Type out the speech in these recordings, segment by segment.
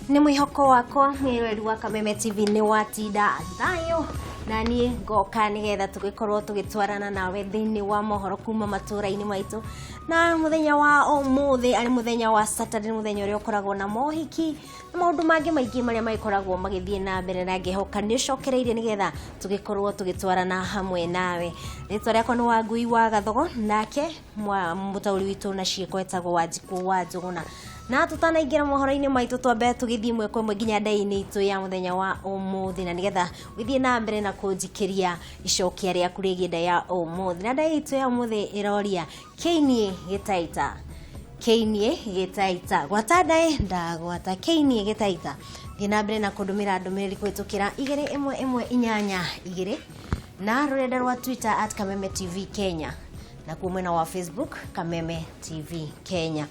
Nĩ mwĩhoko wakwa mwĩroreri wa Kameme TV nĩ watinda thayũ, na niĩ ngoka nĩgetha tũgĩkorwo tũgĩtwarana nawe thĩinĩ wa mohoro kuma matũra-inĩ maitũ. Na mũthenya wa ũmũthĩ arĩ mũthenya wa Saturday, mũthenya ũrĩa ũkoragwo na mohiki na maũndũ mangĩ maingĩ marĩa magĩkoragwo magĩthiĩ na mbere, na ngĩhoka nĩ ũcokereirie nĩgetha tũgĩkorwo tũgĩtwarana hamwe nawe. Rĩtwa rĩakwa nĩ Wangui wa Gathogo, nake mũtaũri witũ na ciĩko etagwo Wanjikũ wa Njũgũna. Na tũtanaingĩra mohoro-inĩ maitũ, twambe tũgĩthiĩ ĩmwe kwa ĩmwe nginya ndai-inĩ itũ ya mũthenya wa ũmũthĩ, na nĩgetha ũgĩthiĩ na mbere na kũnjikĩria icokia rĩaku rĩgiĩ nda ya ũmũthĩ. Na ndai itũ ya ũmũthĩ ĩroria kĩiniĩ gĩtaita, kĩiniĩ gĩtaita, gwata ndaĩ ndagwata, kĩiniĩ gĩtaita. Thiĩ na mbere na kũndũmĩra ndũmĩrĩri kũhĩtũkĩra 21182 na rũrenda rwa Twitter @KamemeTV Kenya, na kuo mwena wa Facebook Kameme TV Kenya.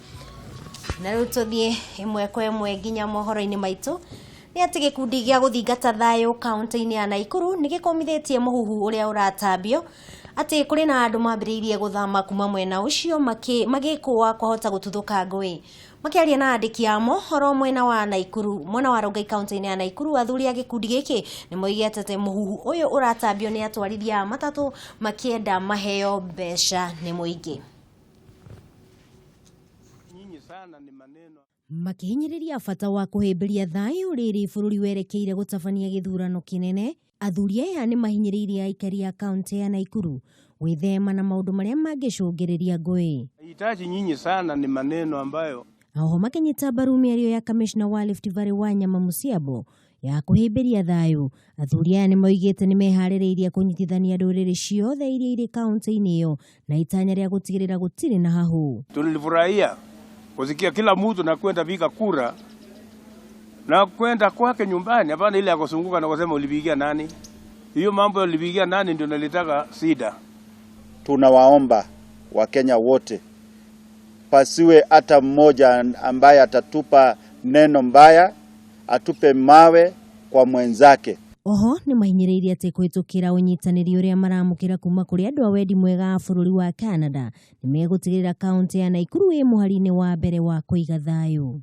Na rĩu tũthiĩ ĩmwe kwa ĩmwe nginya mohoro-inĩ maitũ. Nĩ atĩ gĩkundi gĩa gũthingata thayũ kaunti-inĩ ya Naikuru nĩ gĩkũmithĩtie mũhuhu ũrĩa ũratambio atĩ kũrĩ na andũ mambĩrĩirie gũthama kuma mwena ũcio magĩkũa kwahota gũtuthũka ngũĩ. Makĩaria na andĩki a mohoro mwena wa Naikuru, mwena wa Rongai kaunti-inĩ ya Naikuru, athuri a gĩkundi gĩkĩ nĩ moigĩte atĩ mũhuhu ũyũ ũratambio nĩ atwarithia a matatũ makĩenda maheo mbeca nĩ mũingĩ. Nyinyi sana ni maneno Makĩhinyĩrĩria bata wa kũhĩmbĩria thayũ rĩrĩ bũrũri werekeire gũtabania gĩthurano kĩnene, athuri aya nĩ mahinyĩrĩirie aikari a kaunti ya Naikuru gwĩthema na maũndũ marĩa mangĩcũngĩrĩria ngũĩ. Hitaji nyinyi sana ni maneno ambayo Oho makĩnyita mbaru mĩario ya kamishna wa Rift Valley Wanyama Musiambo ya kũhĩmbĩria thayũ, athuri aya nĩ moigĩte nĩ meharĩrĩirie kũnyitithania ndũrĩrĩ ciothe iria irĩ kaunti-inĩ ĩyo na itanya rĩa gũtigĩrĩra gũtirĩ na hahũ. Tulifurahia kusikia kila mtu na kwenda piga kura na kwenda kwake nyumbani, hapana ile ya kuzunguka na kusema ulipigia nani. Hiyo mambo ulipigia nani ndio nalitaka sida. Tunawaomba Wakenya wote pasiwe hata mmoja ambaye atatupa neno mbaya, atupe mawe kwa mwenzake. Oho nĩ mahinyĩrĩirie atĩ kũhĩtũkĩra ũnyitanĩri ũrĩa maramũkĩra kuma kũrĩ andũ a wendi mwega a bũrũri wa Canada nĩ megũtigĩrĩra kaunti ya Naikuru ĩ mũhari-inĩ wa mbere wa kũiga thayũ.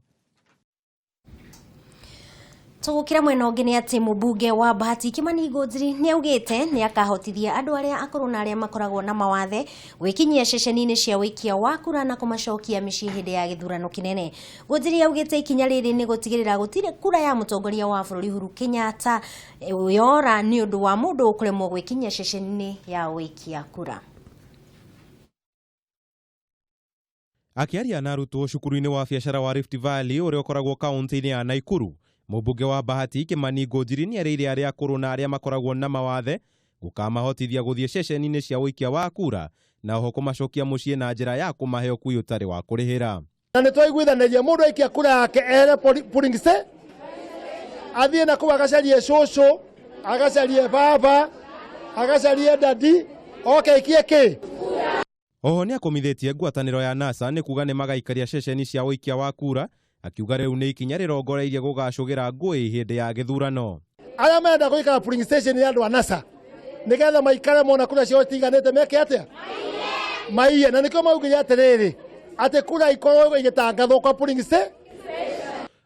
Tũgũkĩra mwena ũngĩ nĩ atĩ mũmbunge wa Bahati Kimani Ngunjiri nĩ augĩte nĩ akahotithia andũ arĩa akũrũ na arĩa makoragwo na mawathe gwĩkinyia ceceni-inĩ cia ũikia wa kura na kũmacokia mĩciĩ hĩndĩ ya gĩthurano kĩnene. Ngunjiri augĩte ikinya rĩrĩ nĩ gũtigĩrĩra gũtirĩ kura ya mũtongoria wa bũrũri Uhuru Kenyatta yora nĩ ũndũ wa mũndũ kũremwo gwĩkinyia ceceni-inĩ ya ũikia kura. Akĩaria na arutwo cukuru-inĩ wa biacara wa Rift Valley ũrĩa ũkoragwo kaunti-inĩ ya Naikuru, mũmbunge wa Bahati Kimani Ngunjiri nĩ erĩire arĩa akũrũ na arĩa makoragwo na mawathe gũkamahotithia gũthiĩ ceceni-inĩ cia ũikia wa kura na oho kũmacokia mũciĩ na njĩra ya kũmahe ũkuui ũtarĩ wa kũrĩhĩra. Na nĩ twaiguithanĩria mũndũ aikia kura yake ere polling station, athiĩ na kũu agacarie cũcũ, agacarie baba, agacarie dadi, oke aikie kĩ. Oho nĩ akũmithĩtie ngwatanĩro ya NASA nĩ kuga nĩ magaikaria ceceni cia ũikia wa kura, akiuga rĩu nĩ ikinya rĩrongoreirie gũgacũgĩra ngũĩ hĩndĩ ya gĩthurano. Arĩa marenda gũikara polling station ya andũ a NASA nĩgetha maikare mona kura ciao itiganĩte meke atĩa? Maiye. Na nĩkĩo maugire atĩrĩrĩ, atĩ kura ikorwo igĩtangathwo kwa polling station.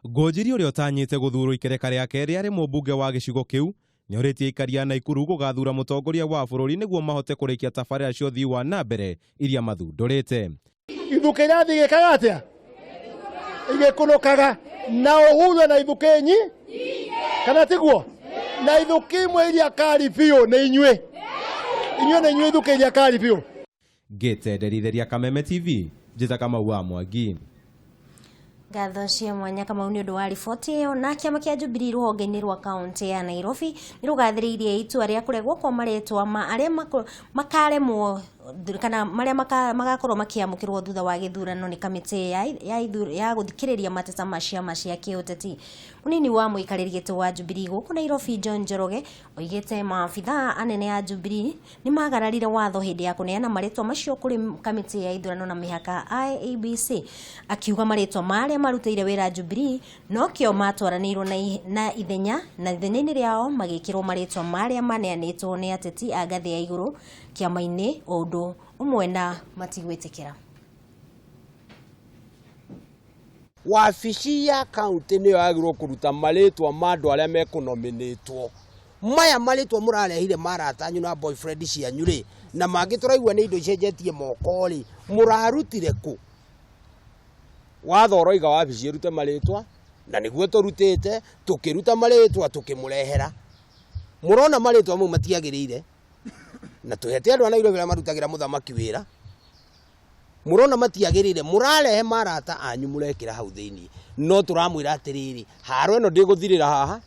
Ngunjiri ũrĩa ũtanyĩte gũthurwo ikereka rĩa kerĩ arĩ mũmbunge wa gĩcigo kĩu nĩorĩtie aikari a Naikuru gũgathura mũtongoria wa bũrũri nĩguo mahote kũrĩkia tabarĩra cia ũthii wa na mbere iria mathundũrĩte. Ithukĩ irathiĩ igĩkaga atĩa? Igĩkunũkaga. Na Uhuru na ithukĩ nyi? Kana tiguo? Na ithukĩ imwe iria kari biũ nĩ inyuĩ. Inyuĩ nĩ inyuĩ ithukĩ iria kari biũ. Ngĩte nderithĩria Kameme TV, njĩta Kamau wa Mwangi. Ngatho cia mwanya Kamau nĩ ũndũ wa riboti ĩyo. Na kĩama kĩa Jubilee rũhonge-inĩ rwa kaunti ya Nairobi nĩ rũgathĩrĩirie itua rĩa kũregwo kwa marĩtwa ma arĩa makaremwo kana marĩa magakorwo makĩamũkĩrwo thutha wa gĩthurano nĩ kamĩtĩ ya gũthikĩrĩria mateta ma ciama cia kĩũteti. Mũnini wa mũikarĩri gĩtĩ wa Jubilee gũkũ Nairobi John Njoroge oigĩte maabithaa anene a Jubilee nĩ magararire watho hĩndĩ ya kũneana marĩtwa macio kũrĩ kamĩtĩ ya ithurano na mĩhaka IEBC, akiuga marĩtwa ma arĩa marutĩire wĩra Jubilee nokĩo matwaranĩirwo na ithenya na ithenya-inĩ rĩao magĩkĩrwo marĩtwa ma arĩa maneanĩtwo nĩ ateti a ngathĩ ya igũrũ kĩama-inĩ o ũndũ ũmwe na matigwĩtĩkĩra. Wabici ya kaunti nĩyo yagĩrĩirwo kũruta marĩtwa ma andũ arĩa mekũnominĩtwo. Maya marĩtwa mũrarehire ma arata anyu na boyfriend cianyu rĩ, na mangĩ tũraigua nĩ indo icenjetie moko rĩ, mũrarutire kũ? Watho ũroiga wabici ĩrute marĩtwa, na nĩguo tũrutĩte, tũkĩruta marĩtwa tũkĩmũrehera. Mũrona marĩtwa mau matiagĩrĩire, na tũhete andũ a Nairobi arĩa marutagĩra mũthamaki wĩra. Mũrona matiagĩrĩire, mũrarehe marata anyu mũrekĩra hau thĩinĩ. No tũramwĩra atĩrĩrĩ, haro ĩno ndĩgũthirĩra haha,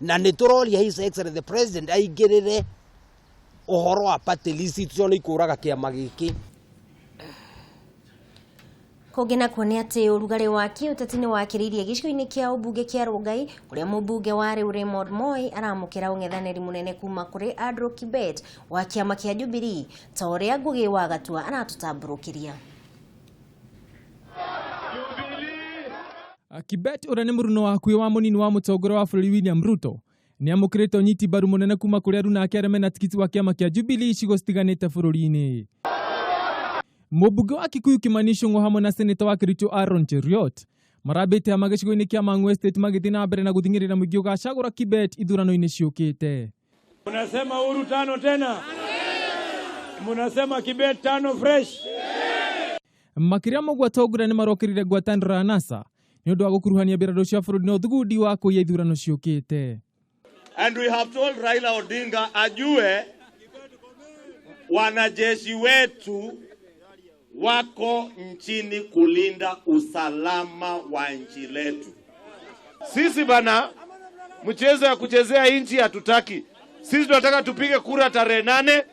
na nĩ tũroria His Excellency the President aingĩrĩre ũhoro wa party list tondũ nĩ ikũraga kĩama gĩkĩ. Kũngĩ nakuo nĩ atĩ ũrugarĩ wa kĩũteti nĩ wakĩrĩirie gĩcigo-inĩ kĩa ũmbunge kĩa Rongai kũrĩa mũmbunge wa rĩu Raymond Moi aramũkĩra ũng'ethanĩri mũnene kuma kũrĩ Andrew Kibet wa kĩama kĩa Jubilee ta ũrĩa Ngũgĩ wa Gatua aratũtambũrũkĩria. Kibet ũrĩa nĩ mũruno wa hakuhĩ wa mũnini wa mũtongoria wa bũrũri William Ruto nĩ amũkĩrĩte ũnyiti mbaru mũnene kuma kũrĩ aruna ake arĩa mena tikiti wa kĩama kĩa Jubilee icigo citiganĩte bũrũri-inĩ. Mũmbunge wa Kikuyu Kimani Ichung'wa hamwe na seneta wa Kericho Aaron Cheruiyot marambĩte hama gĩcigo-inĩ kĩa Mang'u Estate magĩthiĩ na mbere na gũthing'ĩrĩria mũingĩ ũgacagũra Kibet ithurano-inĩ ciũkĩte. Munasema Uhuru tano tena, munasema Kibet tano fresh. Makĩria ma ũguo atongoria nĩ marokĩrire ngwatanĩro ya NASA nĩ ũndũ wa gũkuruhania mbirarũ cia bũrũri na ũthugundi wa kũiya ithurano ciũkĩte. And we have told Raila Odinga ajue wanajeshi wetu wako nchini kulinda usalama wa nchi letu. Sisi bana, mchezo ya kuchezea nchi hatutaki. Sisi tunataka tupige kura tarehe 8,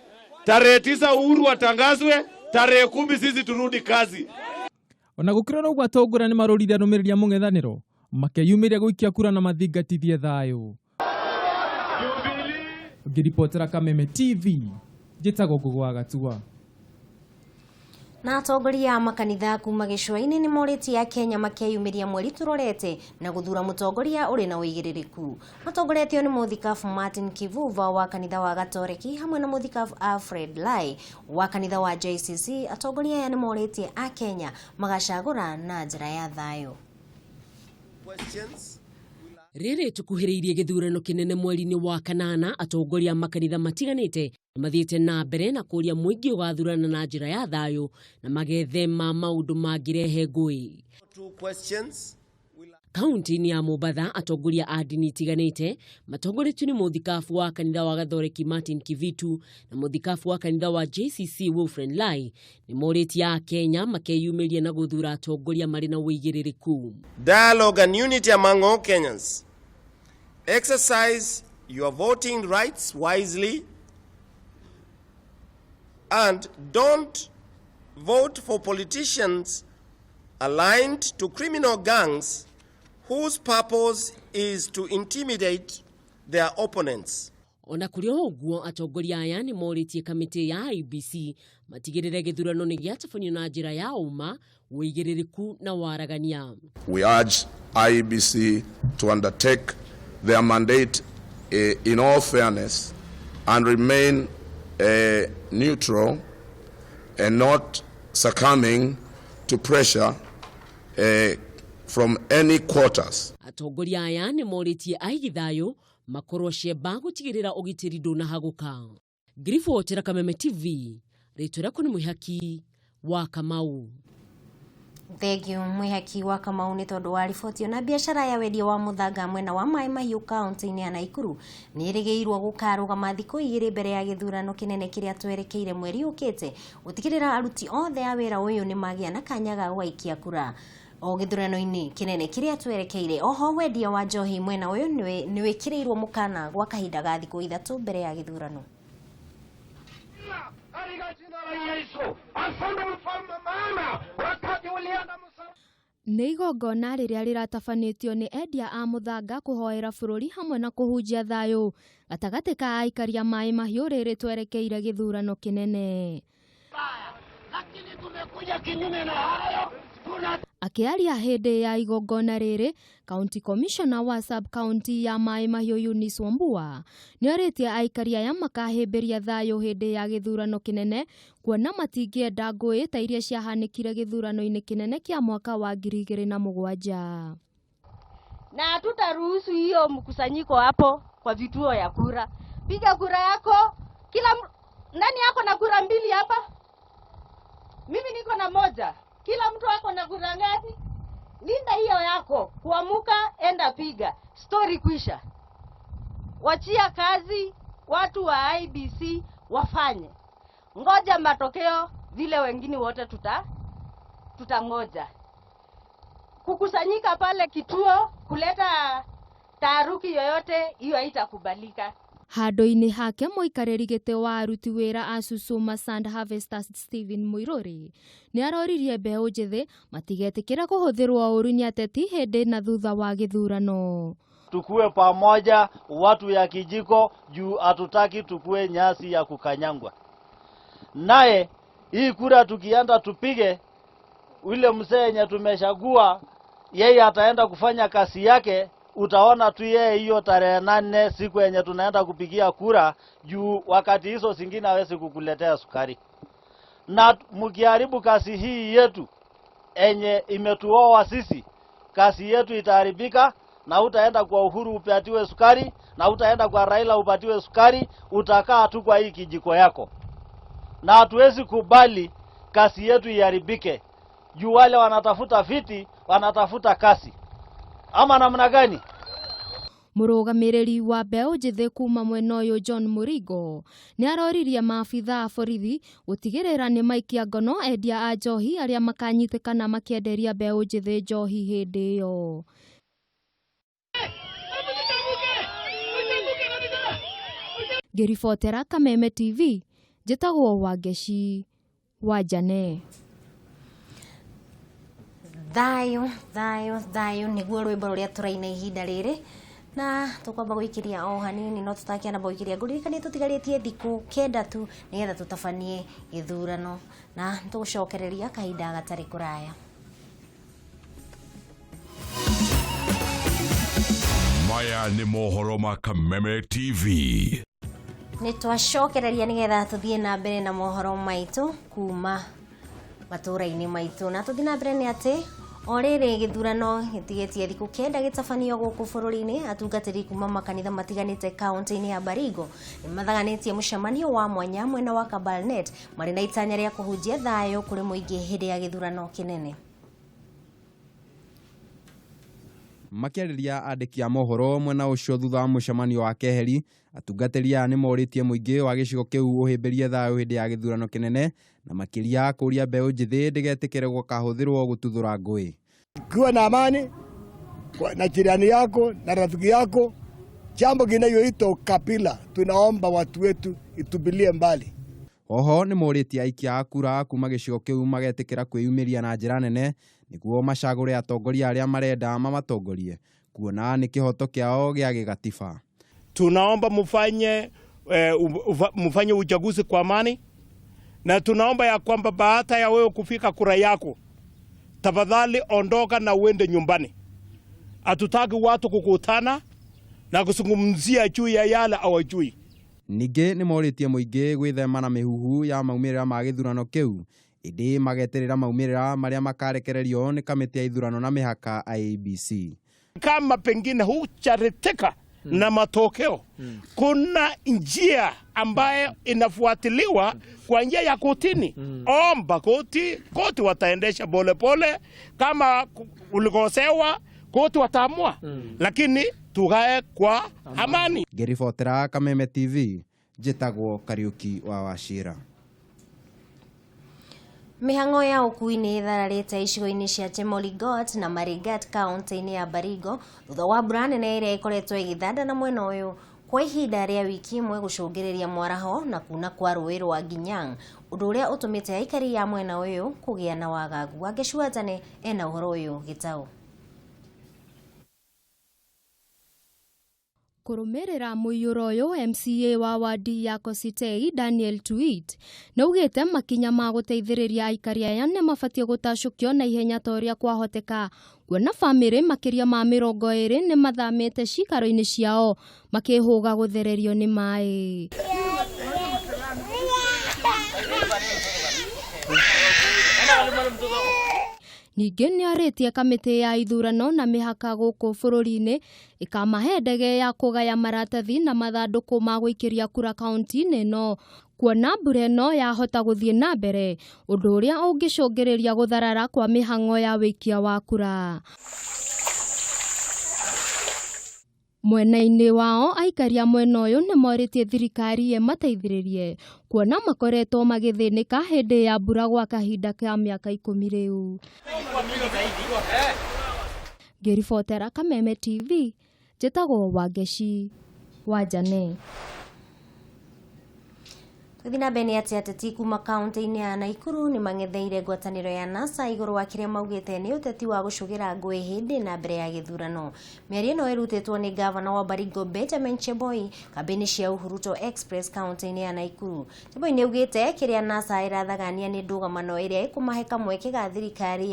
tarehe 9 Uhuru atangazwe, tarehe 10 sisi turudi kazi. Ona gũkĩrĩ na ũguo atongoria nĩ maroririe arũmĩrĩri a mũng'ethanĩro makeyumĩria gũikia kura na mathingatithie thayũ. Ngĩribotera Kameme TV, njĩtagwo Ngũgĩ wa Gatua. Na atongoria a makanitha kuma gĩcũa-inĩ nĩ morĩtie Akenya makeyumĩria mweri tũrorete na gũthura mũtongoria ũrĩ na ũigĩrĩrĩku. Matongoretio nĩ mũthikabu Martin Kivuva wa kanitha wa Gatoreki hamwe na mũthikabu Alfred Lai wa kanitha wa JCC. Atongoria aya nĩ morĩtie Akenya magacagũra na njĩra ya thayũ. Rĩrĩ tũkuhĩrĩirie gĩthurano kĩnene mweri-inĩ wa kanana, atongoria a makanitha matiganĩte mathiĩte na mbere na kũria mũingĩ ũgathurana na njĩra ya thayũ na magethema maũndũ mangĩrehe ngũĩ. Kaunti-inĩ ya Mombatha, atongoria a ndini itiganĩte matongoretio nĩ mũthikabu wa kanitha wa Gathoreki Martin Kivitu na mũthikabu wa kanitha wa JCC Wilfred Lai nĩ morĩtie Akenya makeyumĩria na gũthura atongoria marĩ na ũigĩrĩrĩku. Dialogue and unity among all Kenyans. Exercise your voting rights wisely and don't vote for politicians aligned to criminal gangs whose purpose is to intimidate their opponents. Ona kũrĩ o ũguo, atongoria aya nĩ morĩtie kamĩtĩ ya IEBC matigĩrĩre gĩthurano nĩ gĩatabanio na njĩra ya ũma, ũigĩrĩrĩku na waragania. We urge IEBC to undertake their mandate in all fairness and remain neutral and not succumbing to pressure from any quarters. Atongoria aya nĩ morĩtie aigi thayũ makorwo ciemba gũtigĩrĩra ũgitĩri ndũnahagũka. Ngiribotera Kameme TV, rĩtwa rĩakwa nĩ Mwĩhaki wa Kamau. Thengiũ Mwĩhaki wa Kamau nĩ tondũ wa riboti. Na biacara ya wendia wa mũthanga mwena wa Maĩ Mahiũ kaunti-inĩ ya Naikuru nĩ ĩrĩgĩrĩirwo gũkarũgama thikũ 2 mbere ya gĩthurano kĩnene kĩrĩa twerekeire mweri ũkĩte gũtigĩrĩra aruti othe a wĩra ũyũ nĩ magĩa na kanya ga gwaikia kura o gĩthurano-inĩ kĩnene kĩrĩa twerekeire. Oho wendia wa njohi mwena ũyũ nĩ wĩkĩrĩirwo mũkana gwa kahinda ga thikũ 3 mbere ya gĩthurano. Nĩ igongona rĩrĩa rĩratabanĩtio nĩ endia a mũthanga kũhoera bũrũri hamwe na kũhunjia thayũ gatagatĩ ka aikaria Maĩ Mahiũ rĩrĩ twerekeire gĩthurano kĩnene. Lakini tumekuja kinyume na hayo. Akĩaria hĩndĩ ya igongona rĩrĩ, County Commissioner wa sub county ya Maĩ Mahiũ Eunice Wambua nĩorĩtie aikari aya makahĩmbĩria thayũ hĩndĩ ya gĩthurano kĩnene kuona matingĩenda ngũĩ ta iria ciahanĩkire gĩthurano-inĩ kĩnene kĩa mwaka wa 2007. Na hatutaruhusu hiyo mkusanyiko hapo kwa vituo ya kura. Piga kura yako kila nani yako na kura mbili hapa? Mimi niko na moja. Kila mtu ako na kura ngapi? Linda hiyo yako. Kuamuka, enda piga. Story kwisha. Wachia kazi watu wa IBC wafanye. Ngoja matokeo vile wengine wote tutangoja. Kukusanyika pale kituo kuleta taharuki yoyote hiyo haitakubalika. Handũ-inĩ hake mũikarĩri gĩtĩ wa aruti wĩra a Susuma Sand Harvesters Stephen Muiruri nĩ aroririe mbeũ njĩthĩ matigetĩkĩre kũhũthĩrwo ũru nĩ ateti hĩndĩ na thutha wa gĩthurano. Tukue pamoja watu ya kijiko juu hatutaki tukue nyasi ya kukanyangwa. Naye hii kura tukienda tupige ule mzee yenye tumeshagua, yeye ataenda kufanya kazi yake. Utaona tu yeye hiyo tarehe 8 siku yenye tunaenda kupigia kura, juu wakati hizo zingine hawezi kukuletea sukari. Na mkiharibu kazi hii yetu enye imetuoa sisi, kazi yetu itaharibika, na utaenda kwa Uhuru upatiwe sukari, na utaenda kwa Raila upatiwe sukari, utakaa tu kwa hii kijiko yako. Na hatuwezi kubali kazi yetu iharibike, juu wale wanatafuta viti wanatafuta kazi. Ama namna gani? Mũrũgamĩrĩri wa mbeũ njĩthĩ kuma mwena ũyũ John Mũringo nĩ aroririe maabitha a borithi gũtigĩrĩra nĩ maikia ngono endia a njohi arĩa makanyitĩkana makĩenderia mbeũ njĩthĩ njohi hĩndĩ ĩyo. Ngĩribotera Kameme TV, njĩtagwo Wangeci wa Jane. Thayo thayo thayo niguo rwimbo ruria turaina ihinda riri na tukwamba guikiria o hanini no tutakiana guikiria nguririkanie tutigarĩtie thikũ 9 tu nigetha tutabanie gĩthurano na tũgũcokereria kahinda gatarĩ kũraya. Maya nĩ mohoro ma Kameme TV. Nĩ twacokereria nigetha tũthiĩ na mbere na mohoro maitũ kuma matũra-inĩ maitũ na tũthiĩ na mbere nĩ atĩ o rĩrĩ gĩthurano gĩtigĩtie thikũ 9 gĩtabanio gũkũ bũrũri-inĩ atungatĩri kuma makanitha matiganĩte kaunti-inĩ ya Baringo nĩ mathaganĩtie mũcemanio wa mwanya mwena wa Kabalnet marĩ na itanya rĩa kũhunjia thayũ kũrĩ mũingĩ hĩndĩ ya gĩthurano kĩnene. Makĩarĩria andĩki a mohoro mwena ũcio thutha wa mũcemanio wa keheri, atungatĩri aya nĩ morĩtie mũingĩ wa gĩcigo kĩu ũhĩmbĩrie thayũ hĩndĩ ya gĩthurano kĩnene na makĩria kũria mbeũ njĩthĩ ndĩgetĩkĩre gũkahũthĩrwo gũtuthũra ngũĩ. Ukiwa na amani na jirani yako na rafiki yako, jambo kinayoitwa ukabila tunaomba watu wetu itubilie mbali. Oho nĩ morĩtie aikia a kura kuma gĩcigo kĩu magetĩkĩra kwĩyumĩria na njĩra nene nĩguo macagũre atongoria arĩa marenda mamatongorie kuona nĩ kĩhoto kĩao gĩa gĩgatiba. Tunaomba mufanye uchaguzi kwa amani, na tunaomba ya kwamba baada ya wewe kufika kura yako, tafadhali ondoka na uende nyumbani. Hatutaki watu kukutana na kuzungumzia juu ya yale hawajui. Ningĩ nĩ morĩtie mũingĩ gwĩthema na mĩhuhu ya maumĩrĩra ma gĩthurano kĩu ĩndĩ mageterera maumĩrĩra marĩa makarekererio nĩ kamĩtĩ ya ithurano na mĩhaka IEBC. Kama pengine huchariteka na matokeo, kuna njia ambayo inafuatiliwa kwa njia ya kotini. Omba koti, koti wataendesha pole pole. Kama ulikosewa koti wataamua, lakini tukae kwa amani. Ngĩribotera Kameme TV, njĩtagwo Kariuki wa Wachira. Mĩhang'o ya ũkui nĩ ĩthararĩte icigo-inĩ cia Chemoligot na Marigat kaunti-inĩ ya Baringo thutha wa mbura nene ĩrĩa ĩkoretwo ĩgĩthanda na mwena ũyũ kwa ihinda rĩa wiki ĩmwe gũcũngĩrĩria mwaraho na kuna kwa rũĩ rwa Ginyang, ũndũ ũrĩa ũtũmĩte aikari a mwena ũyũ kũgĩa na wagagu. Wangeci wa Jane ena ũhoro ũyũ gĩtaũ. Kũrũmĩrĩra mũiyũro ũyũ, MCA wa wadi ya Kositei Daniel Tuit nĩaugĩte makinya ma gũteithĩrĩria aikari aya nĩmabatiĩ gũtacũkio na ihenya ta ũrĩa kwahoteka, kuona bamĩrĩ makĩria ma 20 nĩmathamĩte ciikaro-inĩ ciao makĩhũga gũthererio nĩ maĩ. Ningĩ nĩarĩtie kamĩtĩ ya ithurano na mĩhaka gũkũ bũrũri-inĩ ĩkamahe ndege ya kũgaya maratathi na mathandũkũ ma gũikĩria kura kaunti-inĩ ĩno, kuona mbura ĩno yahota gũthiĩ na mbere, ũndũ ũrĩa ũngĩcũngĩrĩria gũtharara kwa mĩhang'o ya wĩikia wa kura. Mwena-inĩ wao, aikari a mwena ũyũ nĩmorĩtie thirikari ĩmateithĩrĩrie kuona makoretwo magĩthĩnĩka hĩndĩ ya mbura gwa kahinda ka mĩaka 10 rĩu. Ngĩribotera Kameme TV, njĩtagwo Wangeci wa Jane. Tũthiĩ na mbere nĩ atĩ ateti kuma kaunti-inĩ ya Nakuru nĩ mang'etheire ngwatanĩro ya NASA igũrũ wa kĩrĩa maugĩte nĩ ũteti wa gũcũgĩra ngũĩ hĩndĩ na mbere ya gĩthurano. Mĩario ĩno ĩrutĩtwo nĩ gavana wa Baringo Benjamin Cheboi kambĩini cia Uhuruto Express kaunti-inĩ ya Nakuru. Cheboi nĩ augĩte kĩrĩa NASA ĩrathagania nĩ ndũgamano ĩrĩa ĩkũmahe kamweke ga thirikari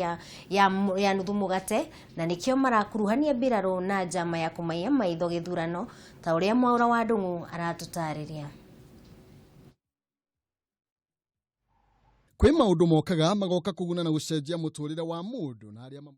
ya nuthu mũgate, na nĩkĩo marakuruhania mbirarũ na njama ya kũmaiya maitho gĩthurano ta ũrĩa Mwaura wa Ndung'u aratũtarĩria. Kwĩ maũndũ mokaga magoka kũguna na gũcenjia mũtũrĩre wa mũndũ na arĩa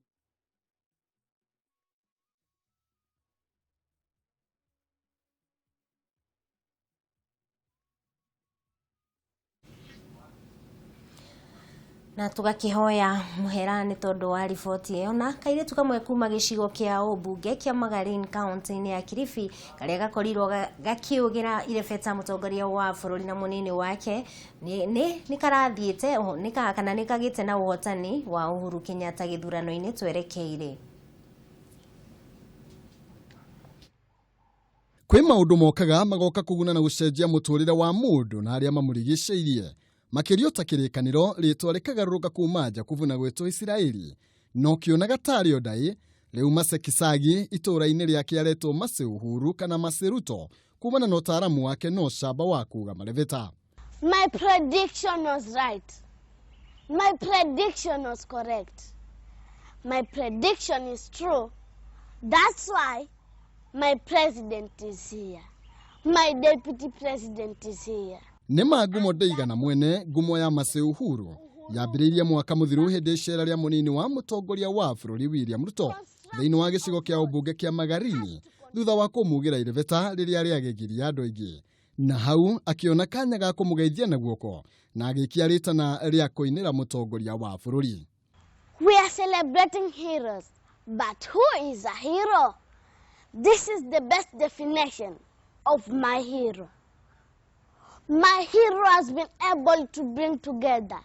Na tugakihoya muhera nĩ tondũ wa riboti ĩyo. Na kairĩtu kamwe kuma gĩcigo kĩa ũmbunge kĩa Magarini kaunti-inĩ ya Kilifi karĩa gakorirwo gakiũgĩra irebeta mũtongoria wa bũrũri na mũnini wake nĩ karathiĩte kana nĩ kagĩte na ũhotani wa Uhuru Kenyatta gĩthurano-inĩ twerekeire. Kwĩ maũndũ mokaga magoka kũguna na gũcenjia mũtũrĩre wa mũndũ na arĩa mamũrigicĩirie, makĩria ta kĩrĩkanĩro rĩtwa rĩkagarũrũka kuma Jakubu na gwĩtwo Isiraeli, no kĩonaga tarĩ o ndaĩ. Rĩu Masekisagi itũũra-inĩ rĩake aretwo Mase Uhuru kana Mase Ruto kumana na ũtaaramu wake no ũcamba wa kuga marebeta. My prediction was right. My prediction was correct. My prediction is true. That's why my president is here. My deputy president is here. Nĩ ma ngumo ndĩigana mwene ngumo ya Mase Uhuru yambĩrĩirie mwaka mũthiru hĩndĩ icera rĩa mũnini wa mũtongoria wa bũrũri William Ruto thĩinĩ wa gĩcigo kĩa ũmbunge kĩa Magarini thutha wa kũmugĩra irebeta rĩrĩa rĩagegirie andũ aingĩ, na hau akĩona kanya ga kũmũgeithia na guoko na agĩikia rĩtana rĩa kũinĩra mũtongoria wa bũrũri. We are celebrating heroes, but who is a hero? This is the best definition of my hero. My hero has been able to bring together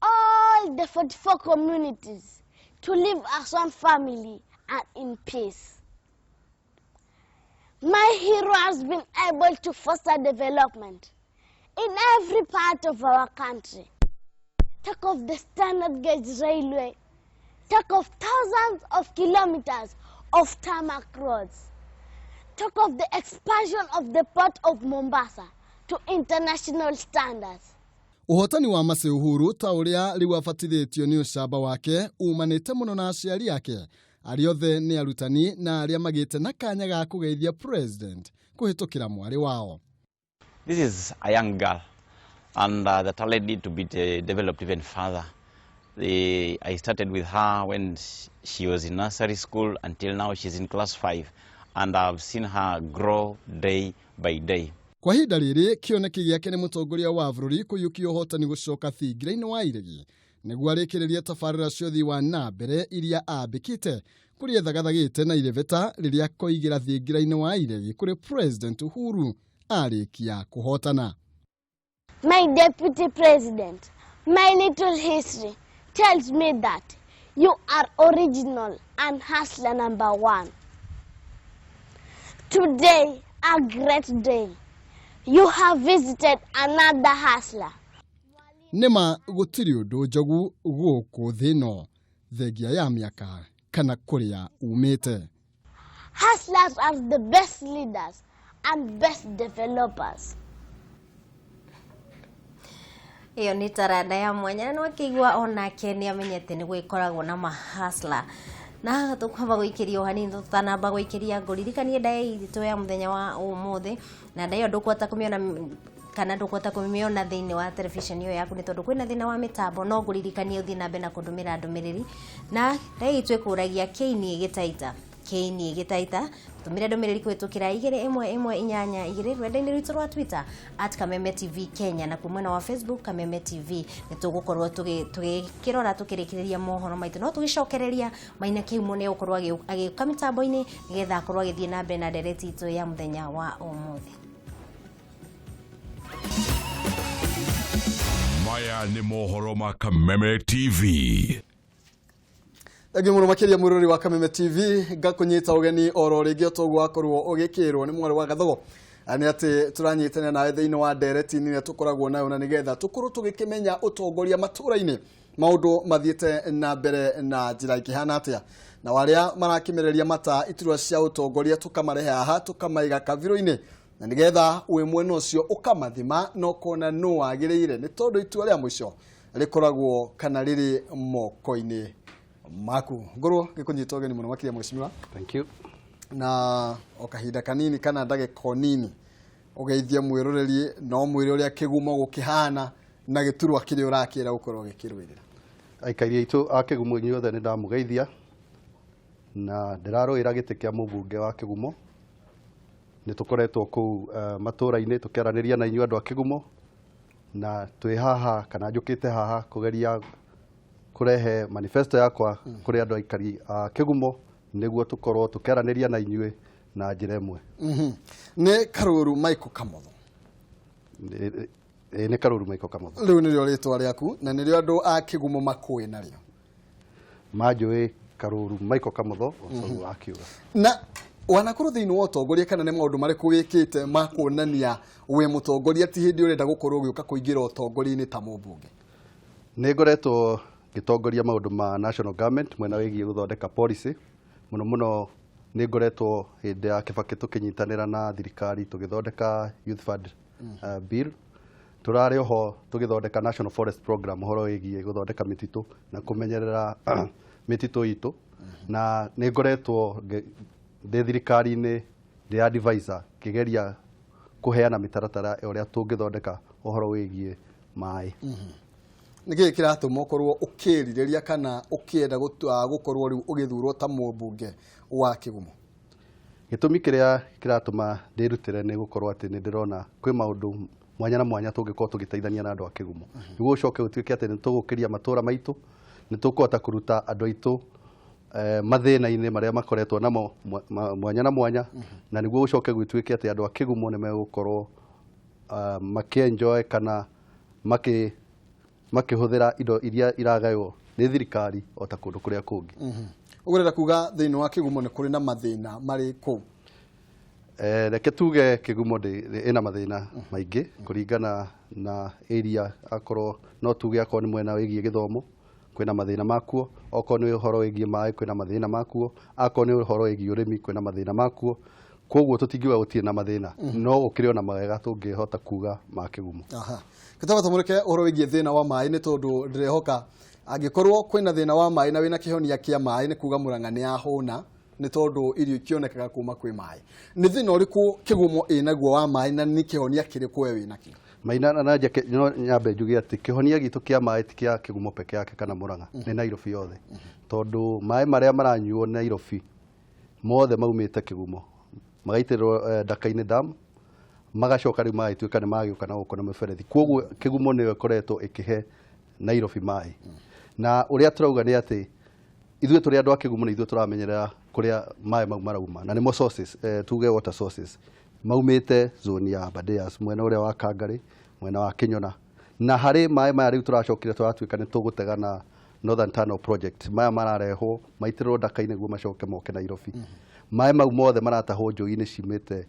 all the 44 communities to live as one family and in peace. My hero has been able to foster development in every part of our country. Talk of the standard gauge railway, talk of thousands of kilometers of tarmac roads, talk of the expansion of the port of Mombasa to international standards. Ũhotani wa Mase Uhuru ta ũrĩa rĩu abatithĩtio nĩ ũcamba wake umanĩte mũno na aciari ake arĩa othe nĩ arutani na arĩa magĩte na kanya ga kũgeithia president kũhĩtũkĩra mwarĩ wao. This is a young girl and the talent need to be developed even further. I started with her when she was in nursery school until now she's in class 5, and I've seen her grow day by day. Kwa ihinda rĩrĩ kĩoneki gĩake nĩ mũtongoria wa bũrũri kũiyũkia ũhotani gũcoka thingira-inĩ wa iregi nĩguo arĩkĩrĩrie tabarĩra cia ũthii wa na mbere iria ambĩkĩte kũrĩa ethagathagĩte na irebeta rĩrĩa akoigĩra thingira-inĩ wa iregi kũrĩ President Uhuru arĩkia kũhotana. My deputy president, my little history tells me that you are original and hustler number 1. Today, a great day. You have visited another hustler. Nĩma gũtirĩ ũndũ njogu gũkũ thĩ ĩno thengia ya mĩaka kana kũrĩa umĩte. Hustlers are the best leaders and best developers. Ĩyo nĩ taranda ya mwanya na nĩwakĩigua onake nĩ amenyete nĩ gwĩkoragwo na mahasla na tũkwamba gũikĩria o hanini tũtanamba gũikĩria ngũririkanie ndaya itũ ya mũthenya wa ũmũthĩ na ndaya ĩyo ndũkũhota kũmĩona kana ndũkũhota kũmĩona thĩinĩ wa television ĩyo yaku nĩ tondũ kwĩna thĩna wa mĩtambo no ngũririkanie ũthiĩ na mbere na kũndũmĩra ndũmĩrĩri na ndaya itũ ĩkũragia kĩini gĩtaita kĩini gĩtaita tũmĩre ndũmĩrĩri kũhĩtũkĩra 21182 rũrenda-inĩ rwitũ rwa Twitter at Kameme TV Kenya na kuo mwena wa Facebook Kameme TV nĩ tũgũkorwo tũgĩkĩrora tũkĩrĩkĩrĩria mohoro maitũ no tũgĩcokereria Maina Kĩhumo nĩ egũkorwo agĩũka mĩtambo-inĩ nĩgetha akorwo agĩthiĩ na mbere na ndereti itũ ya mũthenya wa ũmũthĩ. Maya nĩ mohoro ma Kameme TV. Thengiũ mũno makĩria mwĩroreri wa Kameme TV ngakũnyita ũgeni oro rĩngĩ o toguo wakorwo ũgĩkĩrwo nĩ mwarĩ wa Gathogo nĩ atĩ tũranyitanĩra nawe thĩinĩ wa ndereti-inĩ ĩrĩa tũkoragwo nayo na nĩgetha tũkorwo tũgĩkĩmenya ũtongoria matũra-inĩ maũndũ mathiĩte na mbere na njĩra ĩkĩhana atĩa na arĩa marakĩmereria mata iturwa cia ũtongoria tũkamarehe haha tũkamaiga kabirũ-inĩ na nĩgetha wĩ mwena ũcio ũkamathima na ũkona nũ wagĩrĩire nĩ tondũ itua rĩa mũico rĩkoragwo kana rĩrĩ moko-inĩ maku. Ngorwo ngĩkũnyita ũgeni mũno makĩria mheshimiwa. Thank you. Na o kahinda kanini kana ndagĩka o nini ũgeithie mwĩroreri na ũmwĩre ũrĩa kĩgumo gũkĩhana na gĩturwa kĩrĩa ũrakĩra gũkorwo gĩkĩrũĩrĩra. Aikari aitũ a Kĩgumo inyuothe nĩ ndamũgeithia na ndĩrarũĩra gĩtĩ kĩa mũmbunge wa Kĩgumo. Nĩ tũkoretwo kũu matũũra-inĩ tũkĩaranĩria na inyuĩ andũ a Kĩgumo na twĩ haha kana njũkĩte haha kũgeria kũrehe manifesto yakwa kũrĩ andũ aikari a Kĩgumo nĩguo tũkorwo tũkĩaranĩria na inyuĩ na njĩra ĩmwe. Nĩ Karũru Michael Kamotho. Nĩ Karũru Michael Kamotho. Rĩu nĩrĩo rĩtwa rĩaku na nĩrĩo andũ a Kĩgumo makũĩ narĩo. Manjũĩ Karũru Michael Kamotho ũcio akiuga. Na wanakorwo thĩinĩ wa ũtongoria kana nĩ maũndũ marĩkũ wĩkĩte ma kuonania wĩ mũtongoria ti hĩndĩ ũrenda gũkorwo ũgĩũka kũingĩra ũtongoria-inĩ ta mũmbunge? Nĩ ngoretwo ngĩtongoria maũndũ ma national government mwena wĩgiĩ gũthondeka policy mũno mũno nĩ ngoretwo hĩndĩ ya Kibaki tũkĩnyitanĩra na thirikari tũgĩthondeka Youth Fund bill. Tũrarĩ oho tũgĩthondeka National Forest Program ũhoro wĩgiĩ gũthondeka mĩtitũ na kũmenyerera mĩtitũ itũ na nĩ ngoretwo ndĩ thirikari-inĩ ndĩ advisor ngĩgeria kũheana mĩtaratara ya ũrĩa tũngĩthondeka ũhoro wĩgiĩ maĩ. Nĩ kĩĩ kĩratũma ũkorwo ũkĩrirĩria kana ũkĩenda gũkorwo rĩu ũgĩthurwo ta mũmbunge wa Kĩgumo? Gĩtũmi kĩrĩa kĩratũma ndĩrutĩre nĩ gũkorwo atĩ nĩ ndĩrona kwĩ maũndũ mwanya na mwanya tũngĩkorwo tũgĩteithania na andũ a Kĩgumo. Nĩguo ũcoke gũtuĩke atĩ nĩ tũgũkĩria matũra maitũ, nĩ tũkũhota kũruta andũ aitũ mathĩna-inĩ marĩa makoretwo namo mwanya na mwanya, na nĩguo gũcoke gũtuĩke atĩ andũ a Kĩgumo nĩ megũkorwo makĩenjoy kana makĩhũthĩra indo iria iragaywo nĩ thirikari o ta kũndũ kũrĩa kũngĩ. Ũgũrenda kuga thĩinĩ wa Kĩgumo nĩ kũrĩ na mathĩna marĩ kũu? Reke tuge Kĩgumo ĩna mathĩna maingĩ kũringana na area, akorwo no tuge akorwo nĩ mwena wĩgiĩ gĩthomo kwĩna mathĩna makuo, okorwo nĩ ũhoro wĩgiĩ maĩ kwĩna mathĩna makuo, akorwo nĩ ũhoro wĩgiĩ ũrĩmi kwĩna mathĩna makuo. Koguo tũtingiuga gũtirĩ na mathĩna, no gũkĩrĩ ona mawega tũngĩhota kuga ma Kĩgumo. Gĩtaba tũmũrĩke ũhoro wĩgiĩ thĩna wa maĩ nĩ tondũ ndĩrehoka angĩkorwo kwĩna thĩna wa maĩ na wĩna kĩhonia kĩa maĩ nĩ kuga Murang'a nĩ yahũna nĩ tondũ irio ikĩonekaga kuma kwĩ maĩ. Nĩ thĩna ũrĩkũ Kĩgumo ĩnaguo wa maĩ na nĩ kĩhonia kĩrĩkũ we wĩnakĩo? Maina na njeke no nyambe njuge atĩ kĩhonia gitũ kĩa maĩ ti kĩa Kĩgumo peke yake kana Murang'a, nĩ Nairobi yothe. Tondũ maĩ marĩa maranyuo Nairobi mothe maumĩte Kĩgumo, magaitĩrĩrwo Ndaka-inĩ dam, magacoka rĩu magagĩtuĩka nĩ magĩũka na gũkũ na mĩberethi. Koguo Kĩgumo nĩyo ĩkoretwo ĩkĩhe Nairobi maĩ. Na ũrĩa tũrauga nĩ atĩ ithuĩ tũrĩ andũ a Kĩgumo nĩ ithuĩ tũramenyerera kũrĩa maĩ mau marauma, na nĩmo sources, tuge water sources maumĩte zone ya Aberdares, mwena ũrĩa wa Kangarĩ, mwena wa Kĩnyona. Na harĩ maĩ maya rĩu tũracokire tũratuĩka nĩ tũgũtega na Northern Tunnel Project, maya mararehwo maitĩrĩrwo Ndaka-inĩ nĩguo macoke moke Nairobi. Maĩ mau mothe maratahwo njũĩ-inĩ ciumĩte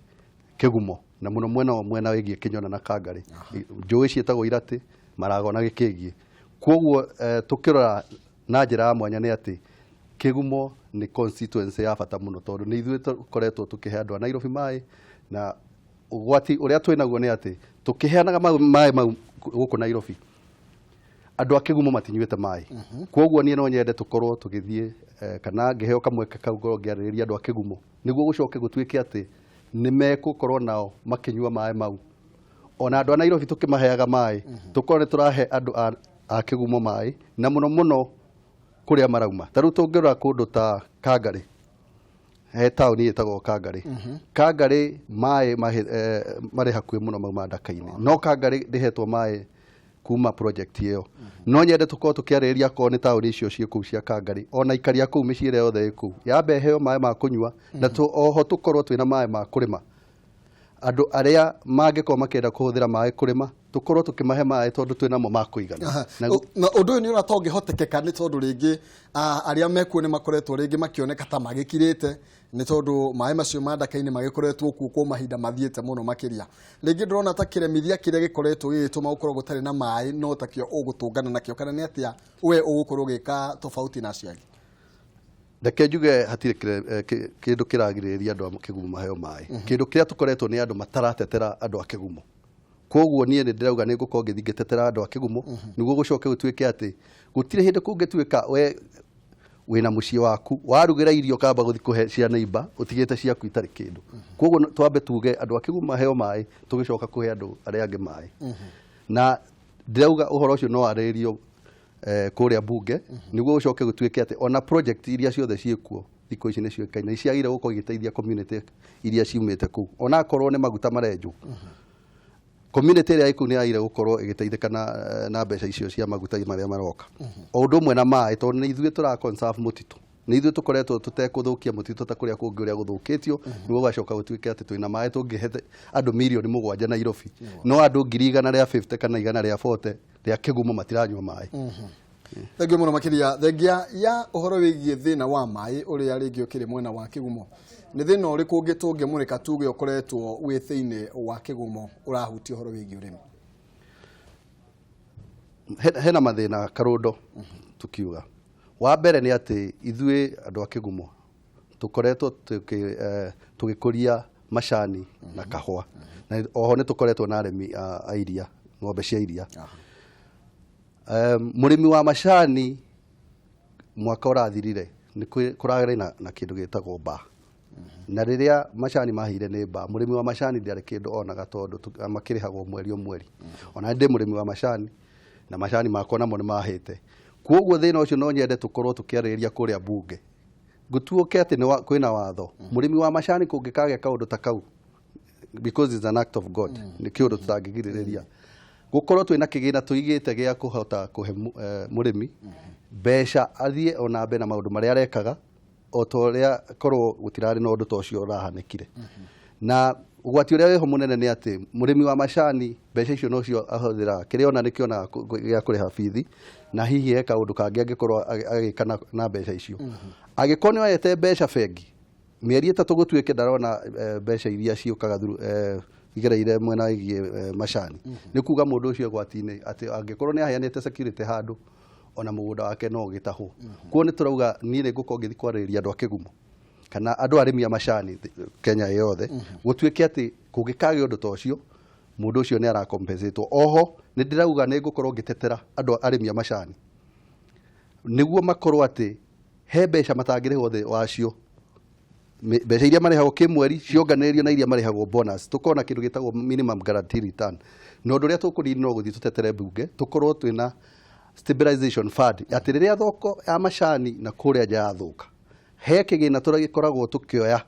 Kĩgumo, na mũno mwena wĩgiĩ Kĩnyona na Kangarĩ. Njũĩ ciĩtagwo Iratĩ, Marago na Gĩkĩngiĩ. Koguo tũkĩrora na njĩra ya mwanya nĩ atĩ Kĩgumo nĩ constituency ya bata mũno tondũ nĩ ithuĩ tũkoretwo tũkĩhe andũ a Nairobi maĩ, na ũgwati ũrĩa twĩ naguo nĩ atĩ tũkĩheanaga maĩ mau gũkũ Nairobi, andũ a Kĩgumo matinyuĩte maĩ. Kwoguo niĩ no nyende tũkorwo tũgĩthiĩ kana ngĩheo kamweke kau ngorwo ngĩarĩrĩria andũ a Kĩgumo nĩguo gũcoke gũtuĩke atĩ nĩ megũkorwo nao makĩnyua maĩ mau. Ona andũ a Nairobi tũkĩmaheaga maĩ, tũkorwo nĩ tũrahe andũ a Kĩgumo maĩ, na mũno mũno kũrĩa marauma. Ta rĩu tũngĩrora kũndũ ta Kangarĩ, he taũni ĩtagwo Kangarĩ. Kangarĩ maĩ marĩ hakuhĩ mũno mauma Ndaka-inĩ, no Kangarĩ ndĩhetwo maĩ kuma project ĩyo. No nyende tũkorwo tũkĩarĩrĩria akorwo nĩ taũni icio ciĩ kũu cia Kangarĩ, ona aikari a kũu mĩciĩ ĩrĩa yothe ĩ kũu yambe ĩheo maĩ ma kũnyua, na oho tũkorwo twĩna maĩ ma kũrĩma. Andũ arĩa mangĩkorwo makĩenda kũhũthĩra maĩ kũrĩma, tũkorwo tũkĩmahe maĩ tondũ twĩnamo ma kũigana. Na ũndũ ũyũ nĩ ũrĩa tongĩhotekeka nĩ tondũ rĩngĩ arĩa mekuo nĩ makoretwo rĩngĩ makĩoneka ta magĩkirĩte, nĩ tondũ maĩ macio ma Ndaka-inĩ magĩkoretwo kuo kwa mahinda mathiĩte mũno makĩria. Rĩngĩ ndĩrona ta kĩremithia kĩrĩa gĩkoretwo gĩgĩtũma gũkorwo gũtarĩ na maĩ no takĩo ũgũtũngana nakĩo, kana nĩ atĩa we ũgũkorwo ũgĩka tofauti na acio angĩ? Reke njuge hatirĩ kĩndũ kĩragirĩrĩria andũ a Kĩgumo maheo maĩ. Kĩndũ kĩrĩa tũkoretwo nĩ andũ mataratetera andũ a Kĩgumo. Koguo niĩ nĩ ndĩrauga nĩ ngũkorwo ngĩthiĩ ngĩtetera andũ a Kĩgumo, nĩguo gũcoke gũtuĩke atĩ gũtirĩ hĩndĩ kũngĩtuĩka we wĩna mũciĩ waku warugĩra irio kamba gũthiĩ kũhe cia neighbor ũtigĩte ciaku itarĩ kĩndũ. Koguo twambe tuge andũ a Kĩgumo maheo maĩ, tũgĩcoka kũhe andũ arĩa angĩ maĩ. Na ndĩrauga ũhoro ũcio no warĩrĩrio kũrĩa bunge, nĩguo gũcoke gũtuĩke atĩ ona project iria ciothe ciĩkuo thikũ ici nĩ ciũĩkaine, nĩ ciagĩrĩire gũkorwo igĩteithia community iria ciumĩte kũu, ona akorwo nĩ maguta marenjwo. Community ĩrĩa ĩkũu nĩ yagĩrĩire gũkorwo ĩgĩteithĩka na mbeca icio cia maguta marĩa maroka. O ũndũ ũmwe na maĩ, tondũ nĩ ithuĩ tũra conserve mũtitũ, nĩ ithuĩ tũkoretwo tũtekũthũkia mũtitũ ta kũrĩa kũngĩ ũrĩa gũthũkĩtio, nĩguo gũgacoka gũtuĩke atĩ twĩna maĩ tũngĩhe andũ 7 mirioni Nairobi, no andũ 150,000 kana 140 rĩa Kĩgumo matiranyua maĩ. Thengiũ mũno makĩria. Thengia ya ũhoro wĩgiĩ thĩna wa maĩ ũrĩa rĩngĩ ũkĩrĩ mwena wa Kĩgumo, nĩ thĩna ũrĩkũ ũngĩ tũngĩmũrĩka tuge ũkoretwo wĩ thĩinĩ wa Kĩgumo ũrahutia ũhoro wĩgiĩ ũrĩmi? Hena mathĩna karũndo tukiuga. Wa mbere nĩ atĩ ithuĩ andũ a Kĩgumo tũkoretwo tũgĩkũria macani na kahũa, na oho nĩ tũkoretwo na arĩmi a iria, ng'ombe cia iria. Mũrĩmi wa macani mwaka ũrathirire nĩ kũrarĩ na kĩndũ gĩtagwo mbaa, na rĩrĩa macani mahĩire nĩ mbaa, mũrĩmi wa macani ndĩarĩ kĩndũ onaga tondũ makĩrĩhagwo mweri o mweri. Ona ndĩ mũrĩmi wa macani na macani makwa namo nĩ mahĩte. Koguo thĩna ũcio no nyende tũkorwo tũkĩarĩrĩria kũrĩa bunge, gũtuĩke atĩ kwĩna watho mũrĩmi wa macani kũngĩkagĩa kaũndũ ta kau, because it's an act of God, nĩ kĩũndũ tũtangĩgirĩrĩria, gũkorwo twĩna kĩgĩna tũigĩte gĩa kũhota kũhe mũrĩmi mbeca athiĩ ona mbere na maũndũ marĩa arekaga, o ta ũrĩa korwo gũtirarĩ na ũndũ ta ũcio ũrahanĩkire. Na ũgwati ũrĩa wĩho mũnene nĩ atĩ mũrĩmi wa macani mbeca icio nocio ahũthĩraga, kĩrĩa ona nĩkĩonaga gĩa kũrĩha bithi, na hihi he kaũndũ kangĩ angĩkorwo agĩka na mbeca icio. Angĩkorwo nĩ oyete mbeca bengi mĩeri 3 gũtuĩke ndarona mbeca iria ciũkaga through igereire mwena wĩgiĩ macani, nĩ kuga mũndũ ũcio ũgwati-inĩ atĩ angĩkorwo nĩ aheanĩte security handũ, ona mũgũnda wake no ũgĩtahwo. Kuo nĩ tũrauga niĩ nĩ ngũkorwo ngĩthiĩ kwarĩrĩria andũ a Kĩgumo kana andũ arĩmi a macani Kenya yothe, gũtuĩke atĩ kũngĩkagĩa ũndũ ta ũcio, mũndũ ũcio nĩ arakompensatwo. Oho nĩ ndĩrauga nĩ ngũkorwo ngĩtetera andũ arĩmi a macani nĩguo makorwo atĩ he mbeca matangĩrĩhwo thĩ wacio. Mbeca iria marĩhagwo kĩmweri cionganĩrĩrio na iria marĩhagwo bonus, tũkorwo na kĩndũ gĩtagwo minimum guarantee return. Na ũndũ ũrĩa tũkũnini no gũthiĩ tũtetere mbunge tũkorwo twĩna stabilization fund, atĩ rĩrĩa thoko ya macani na kũrĩa nja yathũka, he kĩgĩna tũragĩkoragwo tũkĩoya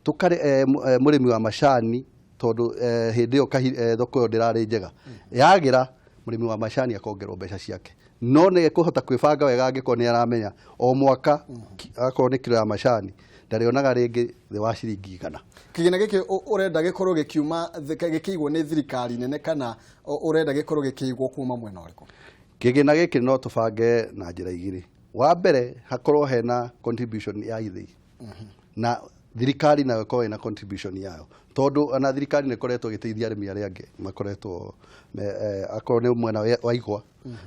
tũkarĩ mũrĩmi wa macani, tondũ hĩndĩ ĩyo thoko ĩyo ndĩrarĩ njega, yagĩra mũrĩmi wa macani akongerwo mbeca ciake, no nĩ ekũhota kwĩbanga wega angĩkorwo nĩ aramenya o mwaka akorwo nĩ kiro ya macani ndarĩonaga rĩngĩ thĩ wa ciringi 100. Kĩgĩna gĩkĩ ũrenda gĩkorwo gĩkiuma gĩkĩigwo nĩ thirikari nene, kana ũrenda gĩkorwo gĩkĩigwo kuma mwena ũrĩkũ? Kĩgĩna gĩkĩ no tũbange na njĩra igĩrĩ. Wa mbere, hakorwo hena contribution ya ithĩi, na thirikari nayo ĩkorwo ĩna contribution yayo, tondũ ona thirikari nĩ ĩkoretwo ĩgĩteithia arĩmi arĩa angĩ makoretwo akorwo nĩ mwena wa igwa,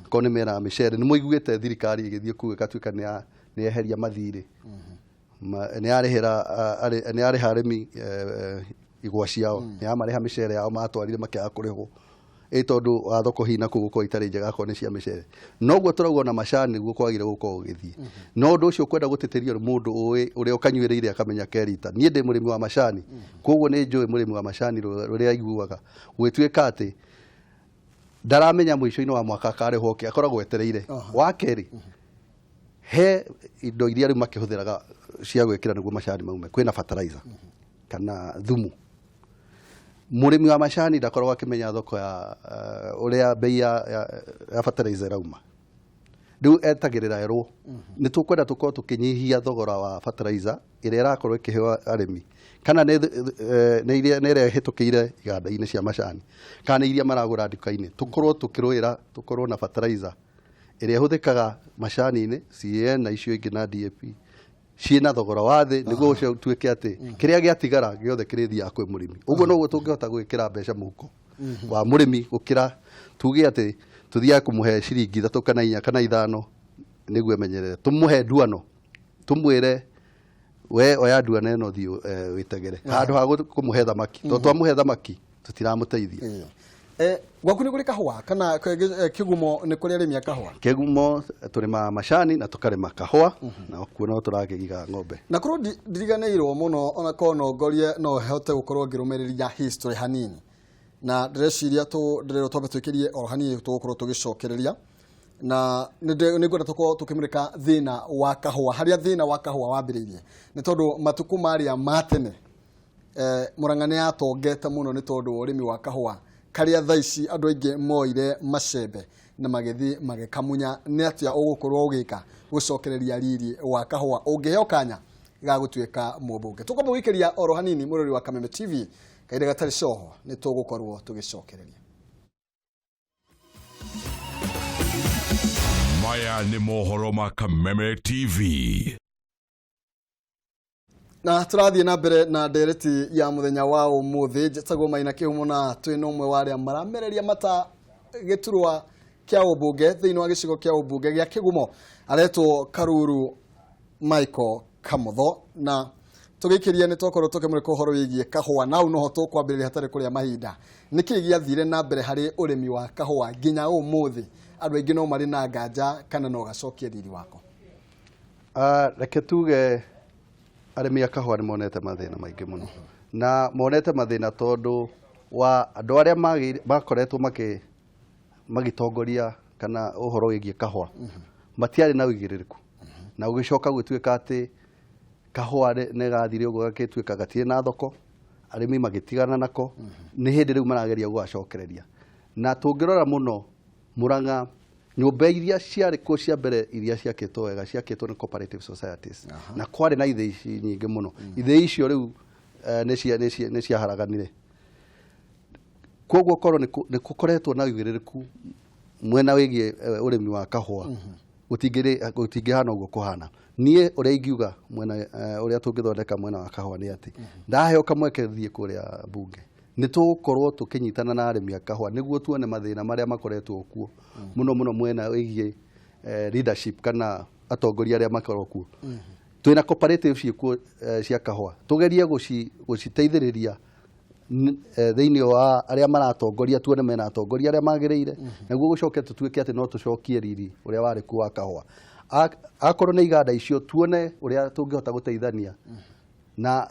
akorwo nĩ mĩena ya mĩcere, nĩ mũiguĩte thirikari ĩgĩthiĩ kuu ĩgatuĩka nĩ ya Nĩ eheria mathirĩ, nĩ arĩhĩra nĩ arĩha arĩmi igwa ciao, nĩ amarĩha mĩcere yao matwarire makĩaga kũrĩhwo ĩ tondũ wa thoko hihi na kũu gũkorwo itarĩ njega akorwo nĩ cia mĩcere. Noguo tũrauga ona macani nĩguo kwagĩrĩire gũkorwo gũgĩthiĩ, no ũndũ ũcio kwenda gũtĩtĩrio nĩ mũndũ ũĩ ũrĩa ũkanyuĩrĩire akamenya kerita. Niĩ ndĩ mũrĩmi wa macani, koguo nĩ njũĩ mũrĩmi wa macani rũrĩa aiguaga gũgĩtuĩka atĩ ndaramenya mũico-inĩ wa mwaka akarĩhwo kĩ, akoragwo etereire. Wa kerĩ, he indo iria rĩu makĩhũthĩraga cia gwĩkĩra nĩguo macani maume, kwĩna fertilizer kana thumu. Mũrĩmi wa macani ndakoragwo akĩmenya thoko ya ũrĩa bei ya fertilizer ĩrauma. Rĩu etagĩrĩra erwo. Nĩ tũkwenda tũkorwo tũkĩnyihia thogora wa fertilizer ĩrĩa ĩrakorwo ĩkĩheo arĩmi, kana nĩ iria nĩ ĩrĩa ĩhĩtũkĩire iganda-inĩ cia macani, kana nĩ iria maragũra nduka-inĩ. Tũkorwo tũkĩrũĩra tũkorwo na fertilizer ĩrĩa ĩhũthĩkaga macani-inĩ, CAN na icio ingĩ na DAP, ciĩna thogora wa thĩ, nĩguo ũcio ũtuĩke atĩ kĩrĩa gĩatigara gĩothe kĩrĩthiaga kwĩ mũrĩmi. Ũguo noguo tũngĩhota gwĩkĩra mbeca mũhuko wa mũrĩmi, gũkĩra tuge atĩ tũthiage kũmũhe ciringi 3 kana 4 kana 5 nĩguo emenyerere. Tũmũhe nduano, tũmwĩre we oya nduano ĩno thiĩ wĩtegere, handũ ha kũmũhe thamaki, tondũ twamũhe thamaki tũtiramũteithia. Gwaku nĩ kũrĩ kahũa kana Kĩgumo nĩ kũrĩ arĩmi a kahũa? Kĩgumo tũrĩmaga macani na tũkarĩma kahũa, na kuo no tũrakĩgiga ng'ombe. Na korwo ndiriganĩirwo mũno, ona korwo no ngorie no hote gũkorwo ngĩrũmĩrĩria history hanini, na ndĩreciria ndĩrerwo twambe twĩkĩrie oro hanini tũgũkorwo tũgĩcokereria, na nĩ ngwenda tũkorwo tũkĩmũrĩka thĩna wa kahũa, harĩa thĩna wa kahũa wambĩrĩirie, nĩ tondũ matukũ marĩa ma tene Murang'a nĩ yatongete mũno nĩ tondũ wa ũrĩmi wa kahũa, karĩa thaa ici andũ aingĩ moire macembe na magĩthiĩ magĩkamunya. Nĩ atĩa ũgũkorwo ũgĩka gũcokereria riri wa kahũa ũngĩheo kanya ga gũtuĩka mũmbunge? Tũkwamba gũikĩria oro hanini mũrori wa Kameme TV, kahinda gatarĩ coho nĩ tũgũkorwo tũgĩcokereria. Maya nĩ mohoro ma Kameme TV. Na tũrathiĩ na mbere na ndereti ya mũthenya wa ũmũthĩ. Njĩtagwo Maina Kĩhumo na twĩna ũmwe wa arĩa maramereria mata gĩturwa kĩa ũmbunge thĩinĩ wa gĩcigo kĩa ũmbunge gĩa Kĩgumo, aretwo Karuru Michael Kamotho. Na tũgĩikĩria nĩ twakorwo tũkĩmũrĩka ũhoro wĩgiĩ kahũa, na hau noho tũkwambĩrĩria hatarĩ kũrĩa mahinda. Nĩkĩ gĩathire na mbere harĩ ũrĩmi wa kahũa nginya ũmũthĩ andũ aingĩ no marĩ na nganja kana no gacokie riri wako? Reke tuge arĩmi a kahũa nĩ monete mathĩna maingĩ mũno, na monete mathĩna tondũ wa andũ arĩa makoretwo magĩtongoria kana ũhoro wĩgiĩ kahũa matiarĩ na ũigĩrĩrĩku, na gũgĩcoka gũtuĩka atĩ kahũa nĩ gathire ũguo gagĩtuĩka gatirĩ na thoko, arĩmi magĩtigana nako. Nĩ hĩndĩ rĩu marageria gũgacokereria. Na tũngĩrora mũno Murang'a, nyũmba iria ciarĩ kuo cia mbere iria ciakĩtwo wega ciakĩtwo nĩ cooperative societies, na kwarĩ na ithĩi ici nyingĩ mũno. Ithĩi icio rĩu nĩ ciaharaganire, koguo korwo nĩ gũkoretwo na ũigĩrĩrĩku mwena wĩgiĩ ũrĩmi wa kahũa, gũtingĩhana ũguo kũhana. Niĩ ũrĩa ingiuga mwena ũrĩa tũngĩthondeka mwena wa kahũa nĩ atĩ ndaheo kamweke thiĩ kũrĩa mbunge, nĩ tũgũkorwo tũkĩnyitana na arĩmi a kahũa nĩguo tuone mathĩna marĩa makoretwo kuo mũno mũno mwena wĩgiĩ leadership kana atongoria arĩa makorwo kuo. Twĩna cooperative ciĩkuo cia kahũa, tũgerie gũciteithĩrĩria thĩinĩ wa arĩa maratongoria, tuone mena atongoria arĩa magĩrĩire, nĩguo gũcoke tũtuĩke atĩ no tũcokie riri ũrĩa warĩ kuo wa kahũa. Akorwo nĩ iganda icio, tuone ũrĩa tũngĩhota gũteithania na